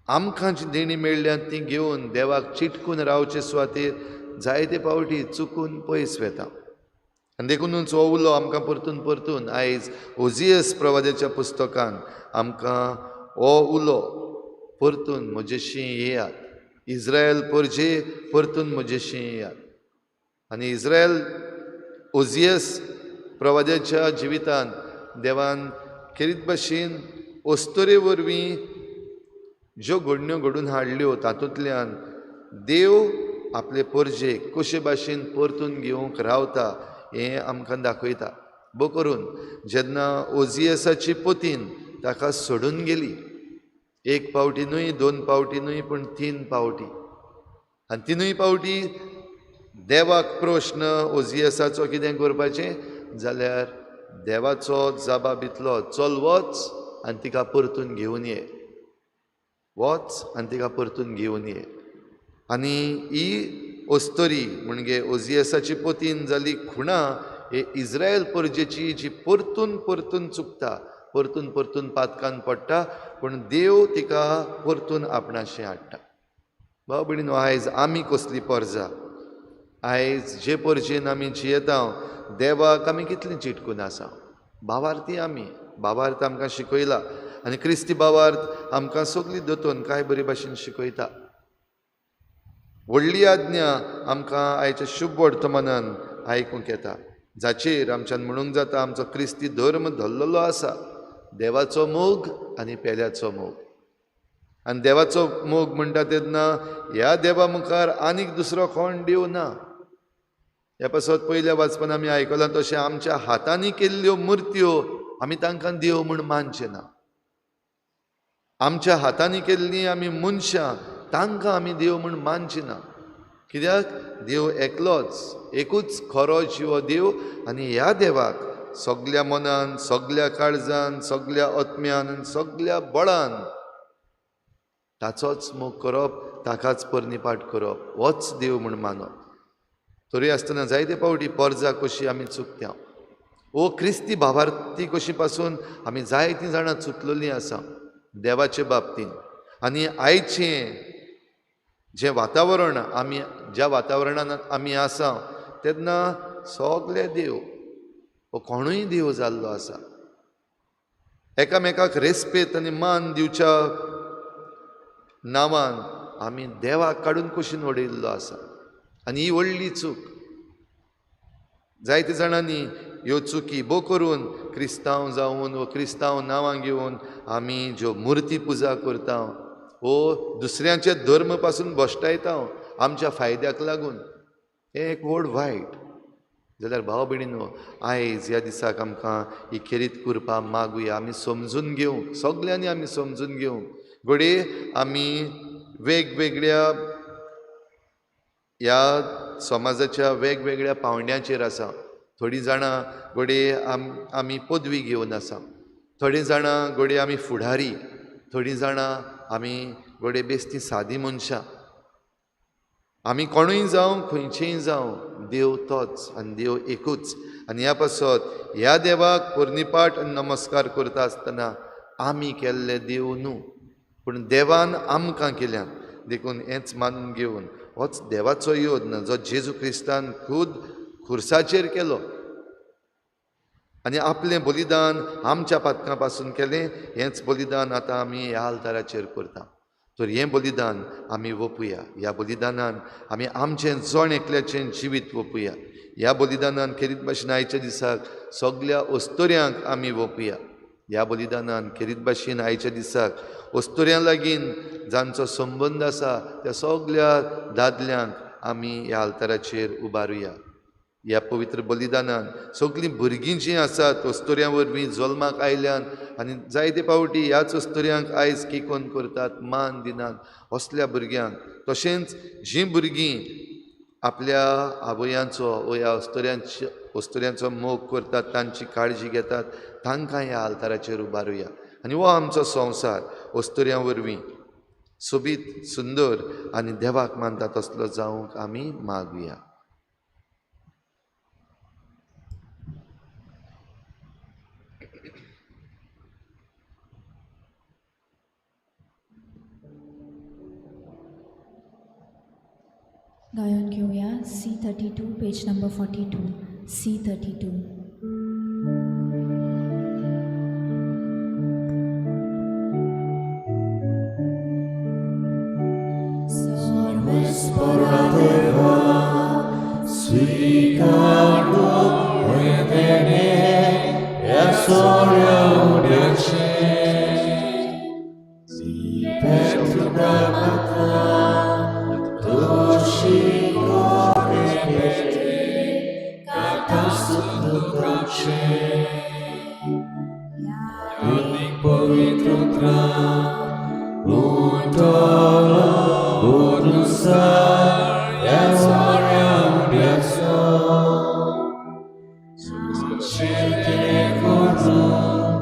आमकां जी देणी मेळ्ळ्यात ती घेवन देवाक चिटकून रावचे सुवातेर जायते फावटी चुकून पयस वेता. आनी देखुनूच हो उलो आमकां परतून परतून आयज ओजियस प्रवाद्याच्या पुस्तकान आमकां हो उलो परतून म्हजेशी येयात, इस्रायल परजे परतून म्हजेशी येयात. आनी इस्रायल ओजियस प्रवाद्याच्या जिवितान देवान खेरीत भाशेन अस्तुरे वरवीं ज्यो घडण्यो घडून हाडल्यो तातूंतल्यान देव आपले परजेक कशे भाशेन परतून घेवंक रावता हें आमकां दाखयता. बो करून जेन्ना ओजियसाची पतीन ताका सोडून गेली, एक पावटी न्हय, दोन पावटी न्हय, पूण 3 पावटी, आनी 3 पावटी देवाक प्रश्न ओजियसाचो कितें करपाचें जाल्यार देवाचो जबाब इतलो, चल वच आनी तिका परतून घेवन ये, वच आनी तिका परतून घेवन ये. आनी ही अस्तुरी म्हणजे ओजियसाची पतीन जाली खुणा हे इस्रायल परजेची जी परतून परतून चुकता, परतून परतून पातकान पडटा, पूण देव तिका परतून आपणाशी हाडटा. भाव भयणीनो, आयज आमी कसली परजा, आयज जे परजेन आमी जियेता देवाक आमी कितली चिटकून आसा. भावार्थी आमी, भावार्थ आमकां शिकयला आनी क्रिस्ती भावार्थ आमकां सगळी दोतोन कांय बरे भाशेन शिकयता. व्हडली आज्ञा आमकां आयच्या शुभ वर्तमानान आयकूंक येता, जाचेर आमच्यान म्हणूंक जाता आमचो क्रिस्ती धर्म धरलेलो आसा, देवाचो मोग आनी पेल्याचो मोग. आनी देवाचो मोग म्हणटा तेन्ना ह्या देवा मुखार आनीक दुसरो कोण देव ना. ह्या पासत पयल्या वाचपान आमी आयकलां तशें आमच्या हातांनी केल्ल्यो मुर्त्यो आमी तांकां देव म्हूण मानचे ना. आमच्या हातांनी केल्लीं आमी मनशां तांकां आमी देव म्हूण मानचे ना. कित्याक? देव एकलोच, एकूच खरो जिवो देव, आनी ह्या देवाक सगल्या मनान, सगल्या काळजान, सगल्या आत्म्यान आनी सगल्या बळान ताचोच मोग करप, ताकाच पर्निपाट करप, होच देव म्हूण मानप. तरी आसतना जायते पावटी परजा कशी आमी चुकत्या, ओ क्रिस्ती भावार्थी कशी पासून आमी जायतीं जाणां चुकलेलीं आसा देवाचे बाबतीन. आनी आयचें जें वातावरण आमी ज्या वातावरणान आमी आसा तेन्ना सगळे देव हो कोणूय देव जाल्लो आसा. एकामेकाक रेस्पेत आनी मान दिवच्या नांवान आमी देवाक काडून कुशीन उडयल्लो आसा. आनी ही व्हडली चूक. जायते जाणांनी ह्यो चुकी बो करून क्रिस्तांव जावन वो क्रिस्तांव नांवां घेवन आमी ज्यो मुर्ती पुजा करता वो दुसऱ्यांचे धर्म पासून भश्टायता आमच्या फायद्याक लागून, हें एक व्हड वायट. जाल्यार भाव भयणीनो, आयज ह्या दिसाक आमकां ही खेरीत कृपा मागुया, आमी समजून घेवंक, सगल्यांनी आमी समजून घेवंक. घडये आमी वेगवेगळ्या ह्या समाजाच्या वेगवेगळ्या पावंड्याचेर आसा. थोडीं जाणां घडये आमी पदवी घेवन आसा, थोडीं जाणां घडये आमी फुडारी, थोडीं जाणां आमी घडये बेस्ती सादी मनशां. आमी कोणूय जावं खंयचेय जावं, देव तोच आनी देव एकूच. आनी ह्या पासत ह्या देवाक पर्निपाट आनी नमस्कार करता आसतना आमी केल्ले देव न्हू, पूण देवान आमकां केल्यात. देखून हेंच मानून घेवन होच देवाचो योद्न जो जेजू क्रिस्तान खूद खुर्साचेर केलो आनी आपलें बलिदान आमच्या पातकां पासून केलें, हेंच बलिदान आतां आमी ह्या आल्ताराचेर करता. तर हें बलिदान आमी वोपुया. ह्या बलिदानान आमी आमचें जण एकल्याचें जिवीत वोपुया. ह्या बलिदानान खेरीत भाशेन आयच्या दिसाक सगल्या अस्तुऱ्यांक आमी वोपुया. ह्या बलिदानान खेरीत भाशेन आयच्या दिसाक अस्तुऱ्यां लागीं जांचो संबंद आसा त्या सगल्या दादल्यांक आमी ह्या आल्ताराचेर उबारुया. ह्या पवित्र बलिदानान सगळीं भुरगीं जीं आसात अस्तुऱ्यां वरवीं जल्माक आयल्यान आनी जायते पावटी ह्याच अस्तुऱ्यांक आयज किकोन करतात, मान दिनात असल्या भुरग्यांक, तशेंच जीं भुरगीं आपल्या आवयांचो वो ह्या अस्तुऱ्यांचो मोग करतात, तांची काळजी घेतात, तांकां ह्या आल्ताराचेर उबारुया. आनी हो आमचो संवसार अस्तुऱ्यां वरवीं सोबीत, सुंदर आनी देवाक मानता तसलो जावंक आमी मागुया. गायन घेऊया C 32 page number 42. C 32.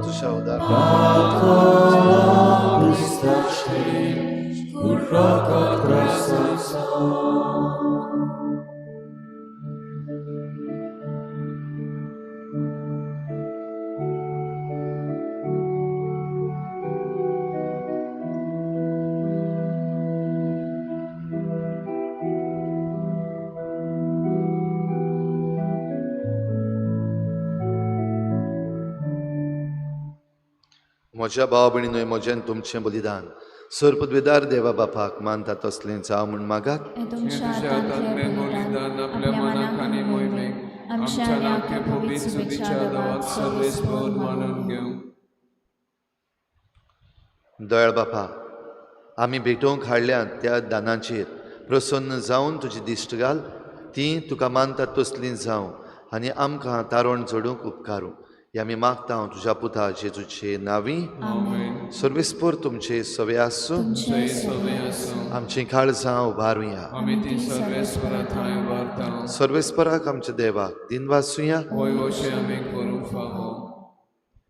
तुझ्या उदार म्हज्या भाव भयणीनो म्हजें तुमचें बलिदान सर पदवेदार देवा बापाक मानता तसलें जावं म्हूण मागात. हें तुमच्या तुज्या हातांतलें हातांतलें बलिदान बलिदान आपल्या मनाक आनी मोहिमेक आमच्या आमच्या आनी नाके आख्या पवित्र पवित्र सुदीच्या सुबेच्या दवाक दवाक सर्वेस्पर सर्वेस्पर मानून मानून घेवं. दयाळ बापा, आमी भेटोवंक हाडल्यात त्या दानाचेर प्रसन्न जावन तुजी दिश्ट घाल, ती तुका मानता तसली जावं आनी आमकां तारण जोडूंक उपकारूं. हे आमी मागता हांव तुज्या पुता जेजूचे नांवी. आमेन. सर्वेस्पर तुमचे सवे आसूं. तुमचे तुमचे सवे आसूं. आमचीं काळजां उबारुया. आमी ती सर्वेस्परा थंय उबारता. सर्वेस्पराक आमच्या देवाक दिनवासुया. होय वशें आमी करूंक फावो.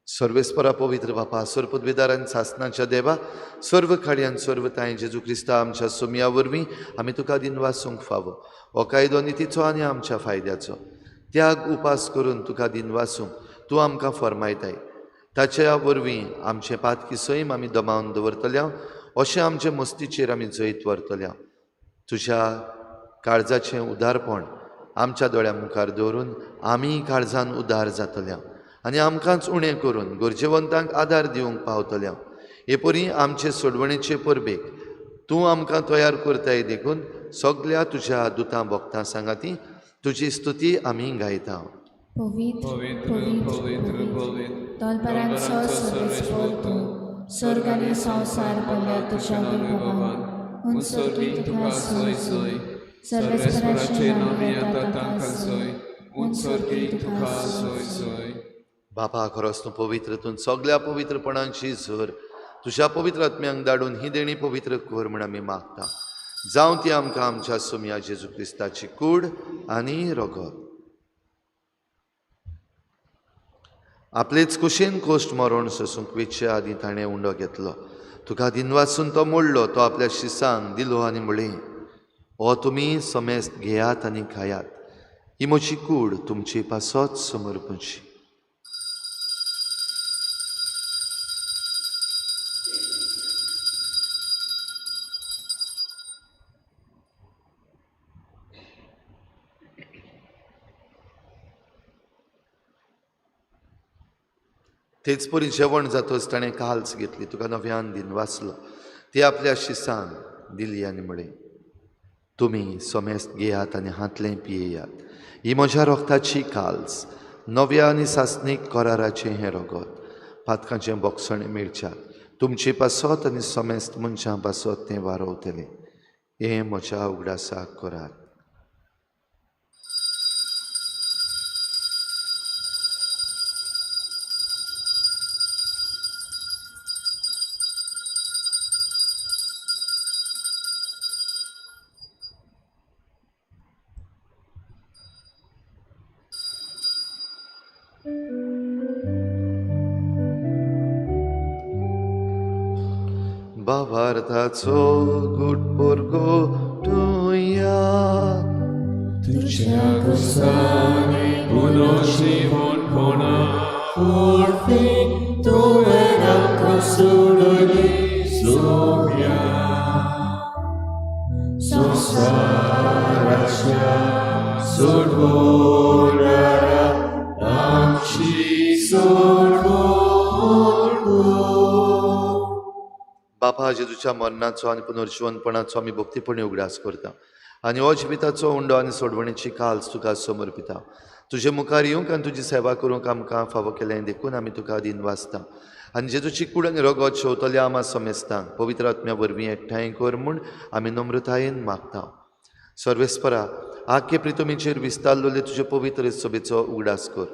सर्वेस्परा पवित्र बापा, सर्व पदवीदार आनी सासनाच्या देवा, सर्व खाडयान सर्व तांय जेजू क्रिस्ता आमच्या सोमया वरवीं आमी तुका दिनवासूंक फावो. हो कायदो नितीचो आनी आमच्या फायद्याचो त्याग उपास करून तुका दिनवासूंक तूं आमकां फर्मायताय. ताच्या वरवीं आमचें पातकी सैम आमी दमावन दवरतल्या, अशें आमचे मस्तीचेर आमी जैत व्हरतल्या. तुज्या काळजाचें उदारपण आमच्या दोळ्या मुखार दवरून आमी काळजान उदार जातल्या आनी आमकांच उणें करून गरजेवंतांक आदार दिवंक पावतल्या. हे परी आमचे सोडवणेचे परबेक तूं आमकां तयार करताय, देखून सगल्या तुज्या दुतां भक्तां सांगाती तुजी स्तुती आमी गायता. पवित्र पवित्र पवित्र पवित्र पवित्र पवित्र तोलपरांचो सर्वेस्पर तूं, स्वर्ग आनी संवसार भरल्या तुज्या वैभवान. उंचोरगी तुका सोय सोय, सर्वेस्पराचे नांव येता तांकां सोय, उंचोरगी तुका सोय सोय. बापा, खरोच तूं पवित्र, तूं सगल्या पवित्रपणांची झर तुज्या पवित्र आत्म्यांक धाडून ही देणी पवित्र कर म्हूण आमी मागता. जावं ती आमकां आमच्या सोमया जेजू क्रिस्ताची कूड आनी रगत. आपलेच कुशीन कोश्ट मरण सोसूंक वेचे आदीं ताणें उंडो घेतलो, तुका दिनवासून तो मोडलो, तो आपल्या शिसांक दिलो आनी म्हळें, हो तुमी समेस्त घेयात आनी खायात, ही म्हजी कूड तुमचे पासत समर्पणची. तेच परी जेवण जातच ताणें काल्स घेतली, तुका नव्यान दिन वाचलो, ती आपल्या शिसांक दिली आनी म्हळें, तुमी समेस्त घेयात आनी हांतलें पियेयात, ही म्हज्या रोगताची काल्स, नव्या आनी सासणीक कराराचें हें रगत, पातकांचें बोगसण मेळच्याक तुमचे पासत आनी समेस्त मनशां पासत तें वारोवतलें. हें म्हज्या उगडासाक करात. भावार्थाचो गुटपोरगो तुया तुज्या कुसानी पुनोशिवणपणा उर्फी तुवें आमकां सोडली सोम्या. संवसाराच्या सोडवणारा बापा, जेजूच्या मरणाचो आनी पुनर्जिवनपणाचो आमी भक्तीपणी उगडास करता आनी हो जिविताचो उंडो आनी सोडवणेची काल्स तुका समर्पिता. तुजे मुखार येवंक आनी तुजी सेवा करूंक आमकां फावो केलें देखून आमी तुका दिन वाचता आनी जेजूची कूड आनी रगत शेवतल्या आमा समेस्तांक पवित्र आत्म्या वरवीं एकठांय कर म्हूण आमी नम्रतायेन मागता. सर्वेस्परा, आख्खे प्रितमीचेर विस्तारलेले तुजे पवित्र सभेचो उगडास कर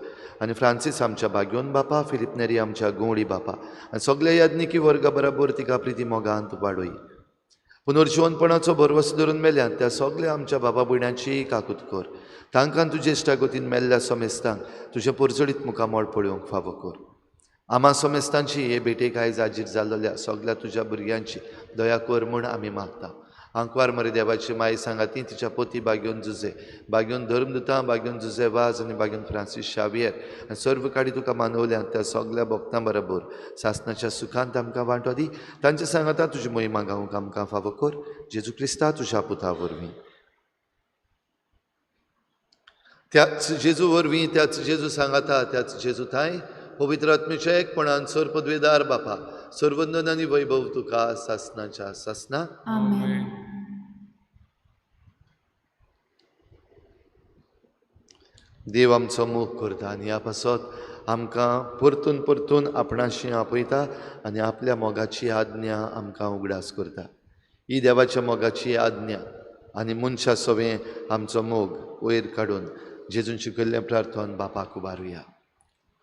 आनी फ्रांसीस आमच्या भाग्योन बापा, फिलीप नेरी आमच्या गवळी बापा आनी सगल्या याज्ञिकी वर्गा बराबर तिका प्रिती मोगांत वाडय. पुनर्जिवनपणाचो भरवंसो धरून मेल्यात त्या सगल्या आमच्या बाबा भयणांची काकूत कर. तांकां तुजे इश्टागतीन मेल्ल्या समेस्तांक तुजें परजळीत मुखामळ पळोवंक फावो कर. आमा समेस्तांची हे भेटेक आयज हाजीर जाल्ल्या सगल्या तुज्या भुरग्यांची दया कर म्हूण आमी मागता. आंकवार मरे देवाची माई सांगाती तिच्या पोती बाग्योन जुजे, बाग्योन धर्मदुतां, बाग्योन जुजे वाज आनी बाग्योन फ्रांसीस शावियर आनी सर्व काडी तुका मानवल्यात त्या सगल्या भक्तां बरोबर सासनाच्या सुखांत आमकां वांटो दी. तांच्या सांगाता तुजी महिमा गावंक आमकां फावो कर. जेजू क्रिस्ता तुज्या पुता वरवीं. त्याच जेजू वरवीं, त्याच जेजू सांगाता, त्याच जेजू थांय पवित्र आत्म्याच्या एकपणान सर पदवेदार बापा, सर्वंदन आनी वैभव तुका सासनाच्या सासना. आमेन. देव आमचो मोग करता आनी ह्या पासत आमकां परतून परतून आपणाशी आपयता आनी आपल्या मोगाची आज्ञा आमकां उगडास करता. ही देवाच्या मोगाची आज्ञा आनी मनशा सवें आमचो मोग वयर काडून जेजून शिकयल्लें प्रार्थन बापाक उबारुया.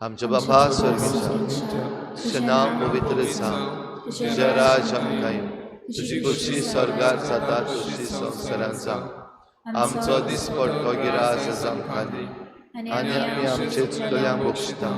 आमच्या बापा स्वर्गीच्या, तुजें नांव पवित्र जावं, तुजें राज आमकां येवं, तुजी खोशी स्वर्गार जाता तशी संवसारांत जावं. आमचो दिसपडटो गिरास आमकां दी आनी आमी आमचे चुकल्यांक बक्षिता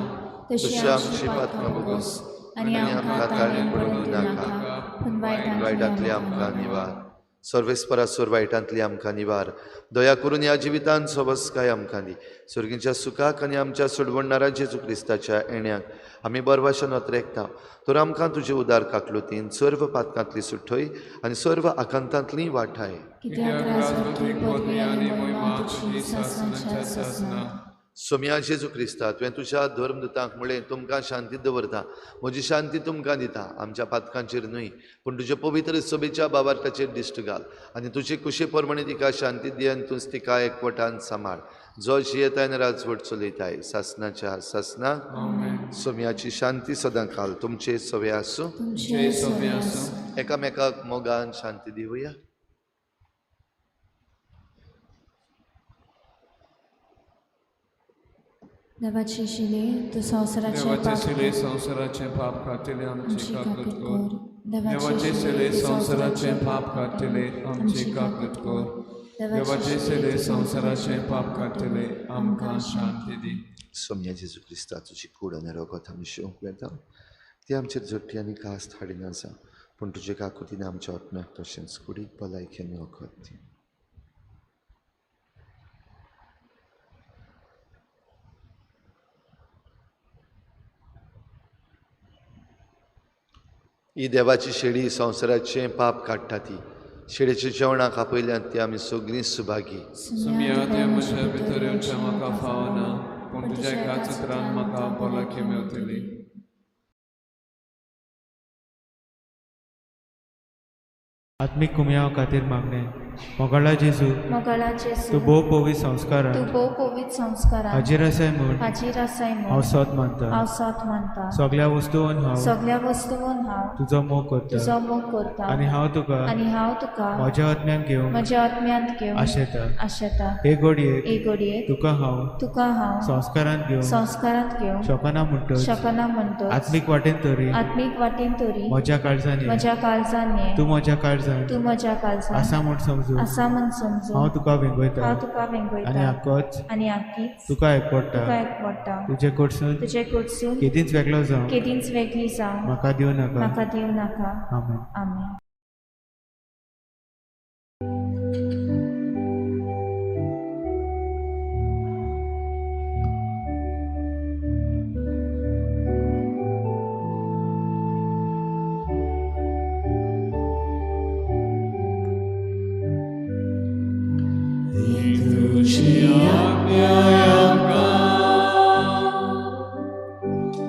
तशी आमची पातकां भोगोस आनी आमकां ताळें पडूंक दिनाका, पूण वायटांतली आमकां निवार. सर्वेस्परा सोर वायटांतली आमकां निवार. दया करून ह्या जिवितांत सोबसकाय आमकां दी. सर्गीच्या सुखाक आनी आमच्या सोडवणणारा जेजू क्रिस्ताच्या येण्याक आमी बरवाशान अत्रेकता. तर आमकां तुजे उदार काकलुतीन सर्व पातकांतली सुठय आनी सर्व आकांतांतली वाठाय. सोम्या जेजू क्रिस्ता, तुवें तुज्या धर्मदुतांक म्हणलें, तुमकां शांती दवरता, म्हजी शांती तुमकां दिता. आमच्या पातकांचेर न्हय पूण तुज्या पवित्र सभेच्या बाबार्थाचेर दिश्ट घाल आनी तुजे कुशे प्रमाणे तिका शांती दी आनी तूंच तिका एकवटान सांबाळ, जो जियेताय आनी राजवट चलयताय सासनाच्या सासना. सोम्याची शांती सदां काल तुमचे सवे आसूं. एकामेकाक मोगान शांती दिवया. देवाचे शिले तूं संवसाराचें संवसाराचें पाप काडटले आमची काकूत कर. देवाचे शिले संवसाराचें पाप काडटले आमची काकूत कर. देवाचे शिले संवसाराचें पाप काडटले आमकां शांती दी. सोम्या जेजू क्रिस्ता, तुजी कूड आनी रगत आमी शिवंक वेता ती आमचेर झोटी आनी कास्त हाडिना जावं, पूण तुजे काकुतीन आमच्या आत्म्याक तशेंच कुडीक भलायकी आनी वखद दी. ही देवाची शेळी संवसाराचें पाप काडटा ती शेळीच्या जेवणाक आपयल्यान ती आमी सगळीं सुभागी. सुम्या तें म्हज्या भितर येवचें म्हाका फावना, पूण तुज्या एकाच उतरान म्हाका भलायकी मेवतली. आत्मीक कुमयाव खातीर मागणें. मोगाळा जेजू, मोगाळा जेजू, तूं भोव पवित्र संस्कारान, तूं भोव पवित्र संस्कारान हाजीर आसाय म्हूण, हाजीर आसाय म्हूण हांव सत मानता, हांव सत मानता. सगल्या वस्तून हांव, सगल्या वस्तून हांव तुजो मोग करता, तुजो मोग करता आनी हांव तुका, आनी हांव तुका म्हज्या आत्म्यान घेवन, म्हज्या आत्म्यांत घेवन आशेता, आशेता. हे घडयेक, हे घडयेक तुका हांव, तुका हांव संस्कारांत घेवन, संस्कारांत घेवन शकना म्हणटच, शकना म्हणटच, आत्मीक वाटेन तरी, आत्मीक वाटेन तरी म्हज्या काळजान, म्हज्या काळजान ये, तूं म्हज्या काळजान, तूं म्हज्या काळजान आसा म्हूण समजून, आसा म्हूण समजून हांव तुका वेंगयता, हांव तुका वेंगयता आनी आकोच, आनी आकीच तुका एकवडटा, तुका एकवडटा. तुजे कडसून, तुजे कडसून केदींच वेगळो जावं, केदींच वेगळी जावं म्हाका दिवं नाका, म्हाका दिवं नाका. आमेन. आमेन.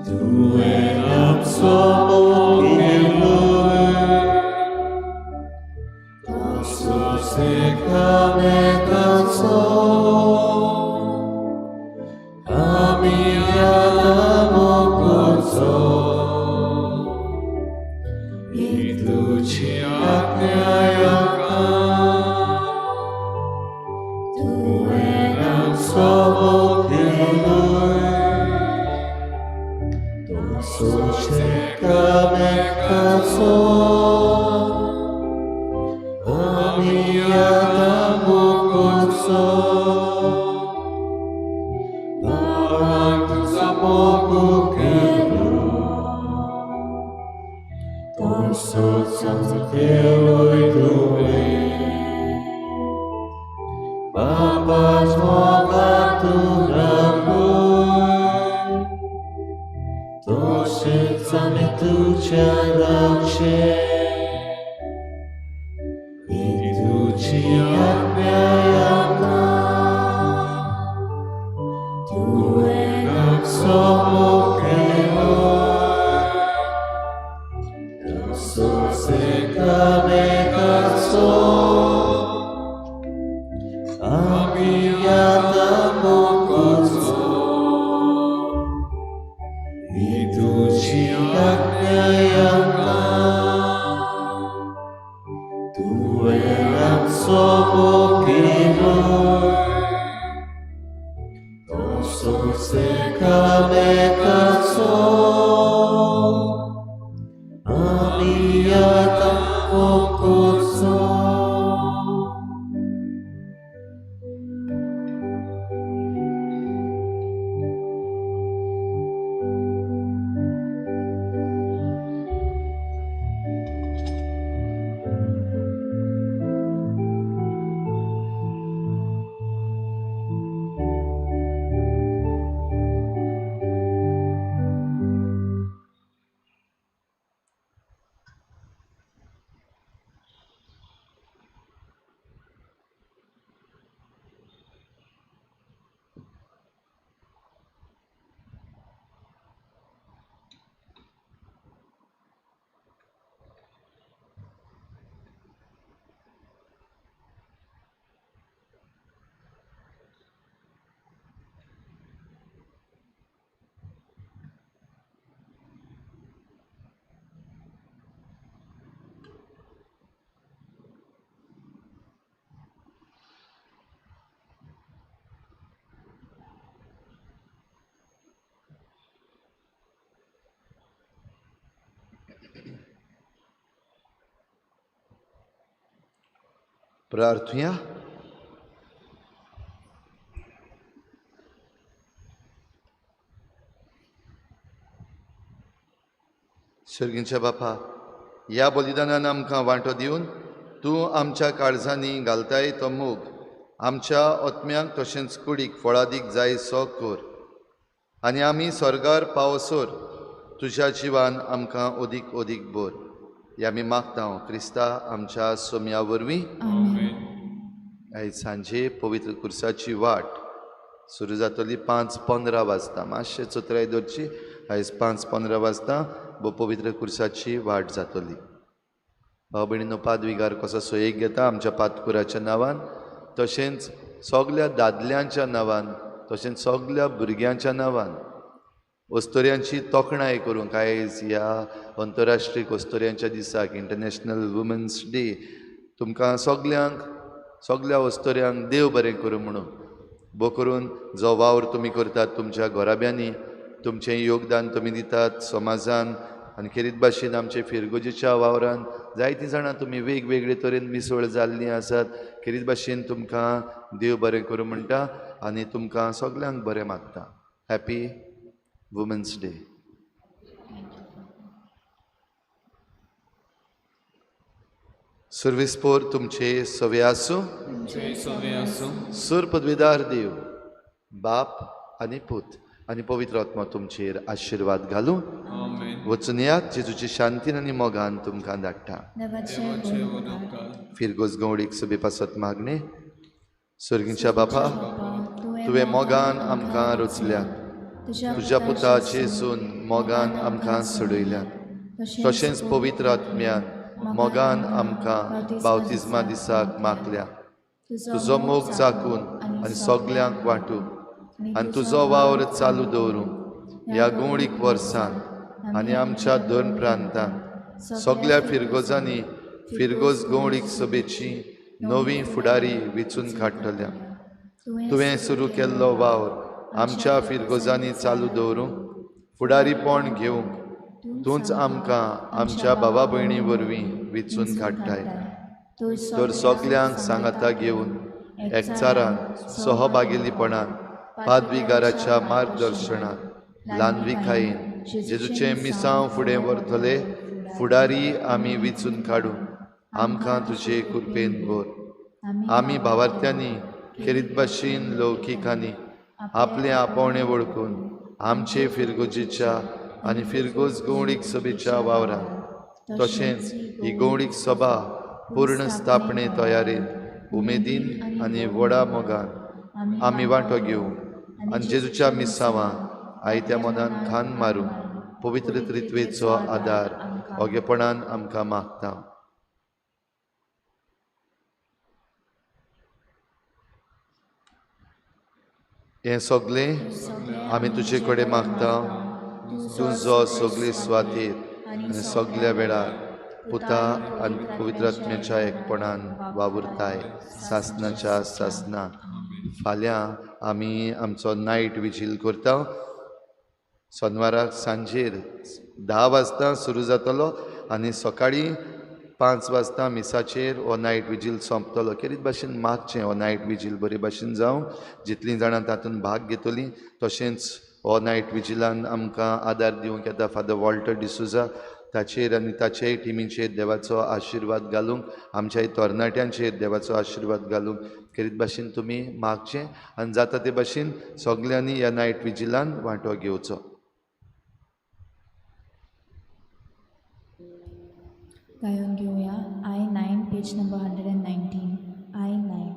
Tuve करचो ही तुजी आज्ञा तुवें आमचो मोग केलोय तसोच एकामेकाचो आमी आतां मोग करचो बाबान तुजो मोग केलो तसोच केलोय तुवें बाबाच मोगान तूं रावलोय तशेंच आमी तुज्या रावचें ही तुजी आज्ञा आमकां तुवें आमचो मोग केलोय तसोच एकामेकाचो आमी आतां मोग करचो ही तुजी आज्ञा आमकां तुवें आमचो मोग केलोय तसोच एकामेकाचो आमी आतां मोग करचो. प्रार्थुया. सर्गींच्या बापा, ह्या बलिदानान आमकां वांटो दिवन तूं आमच्या काळजांनी घालताय तो मोग आमच्या आत्म्यांक तशेंच कुडीक फळादीक जाय सो कर आनी आमी स्वर्गार पावसर तुज्या जिवान आमकां अदीक अदीक बोर. हे आमी मागता क्रिस्ता आमच्या सोम्या वरवीं. आयज सांजे पवित्र कुर्साची वाट सुरू जातली 5:15 वाजता. मातशें चतुराय दवरची. आयज 5:15 वाजता पवित्र कुर्साची वाट जातली. भाव भयणीनो, पादविगार कसो सोयेक घेता आमच्या पातकुराच्या नांवान, तशेंच सगल्या दादल्यांच्या नांवान, तशेंच सगल्या भुरग्यांच्या नांवान अस्तोऱ्यांची तोखणाय करूंक आयज ह्या अंतरराष्ट्रीय अस्तोऱ्यांच्या दिसाक, इंटरनॅशनल वुमन्स डे, तुमकां सगल्यांक, सगल्या अस्तोऱ्यांक देव बरें करूं म्हणून. बो करून जो वावर तुमी करतात तुमच्या घराब्यांनी, तुमचें योगदान तुमी दितात समाजान आनी खेरीत भाशेन आमचे फिरगोजेच्या वावरान जायतीं जाणां तुमी वेगवेगळे तरेन मिसळ जाल्लीं आसात. खेरीत भाशेन तुमकां देव बरें करूं म्हणटा आनी तुमकां सगल्यांक बरें मागता. Happy women's day. Service पोर तुमचे सवे आसूं. सूर पदवीदार देव बाप आनी पूत आनी पवित्र आत्मा तुमचेर आशिर्वाद घालूं. वचून यात, जेजूची शांतीन आनी मोगान तुमकां धाडटा. फिरगोज गवळीक सुबे पासत मागणे. सर्गींच्या बापा, तुवें मोगान आमकां रचल्यात, तुज्या पुता जेजून मोगान आमकां सोडयल्यात, तशेंच पवित्र आत्म्यान मोगान आमकां बावतिज्मा दिसाक मागल्या. तुजो मोग चाकून आनी सगल्यांक वांटू आनी तुजो वावर चालू दवरूं ह्या गवळीक वर्सान आनी आमच्या दोन प्रांतांत सगल्या फिरगोजांनी फिरगोज गवळीक सभेची नवी फुडारी वेंचून काडटल्या. तुवें सुरू केल्लो वावर आमच्या फिरगोजांनी चालू दवरूंक फुडारीपण घेवंक तूंच आमकां आमच्या भावा भयणी वरवीं वेंचून काडटाय. तर सगल्यांक सांगाता घेवन एकचारान सहभागीपणान पादविगाराच्या मार्गदर्शनान ल्हानविकायेन जेजूचें मिसांव फुडें व्हरतले फुडारी आमी वेंचून काडून आमकां तुजे कृपेन भर. आमी भावार्थ्यांनी खेरीत भाशेन लौकिकांनी आपलें आपोवणें वळखून आमचे फिरगोजेच्या आनी फिरगोज गवळीक सभेच्या वावरांत तशेंच ही गवळीक सभा पूर्ण स्थापने तयारेन उमेदीन आनी व्हडा मोगान आमी वांटो घेवंक आनी जेजूच्या मिसांवाक आयत्या मनान खान मारूंक पवित्र त्रित्वेचो आदार ओगेपणान आमकां मागता. हें सगळें आमी तुजे कडेन मागता, तूं जो सगळे सुवातेर आनी सगल्या वेळार पुता आनी पवित्र आत्म्याच्या एकपणान वावुरताय सासनाच्या सासना. फाल्यां आमी आमचो नायट विजील करता. सोनवाराक सांजेर 10 वाजता सुरू जातलो आनी सकाळीं 5 वाजता मिसाचेर हो नायट विजील सोंपतलो. खेरीत भाशेन मागचें हो नायट विजील बरे भाशेन जावं, जितलीं जाणां तातूंत भाग घेतलीं. तशेंच हो नायट विजिलान आमकां आदार दिवंक येता फादर वॉल्टर डिसुजा ताचेर आनी ताचेय टिमीचेर देवाचो आशिर्वाद घालूंक, आमच्याय तरणाट्यांचेर देवाचो आशिर्वाद घालूंक खेरीत भाशेन तुमी मागचें आनी जाता ते भाशेन सगल्यांनी ह्या नायट विजिलान वांटो घेवचो. गायन घेवया I-9 page number 119. I-9.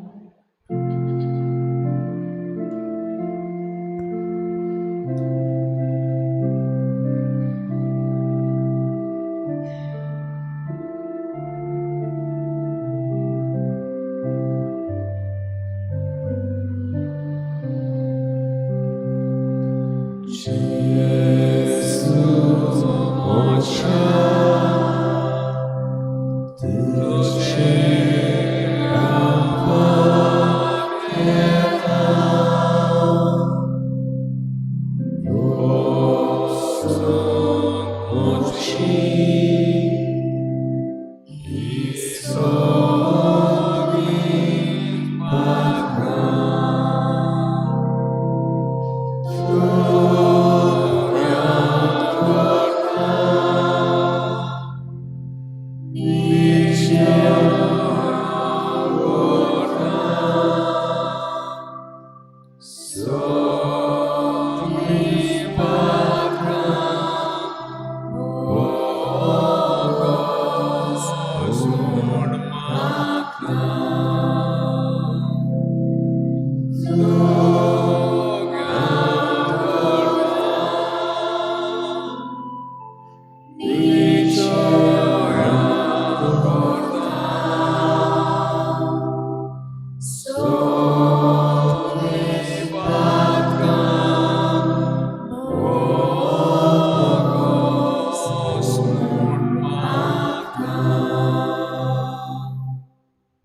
Jesus, oh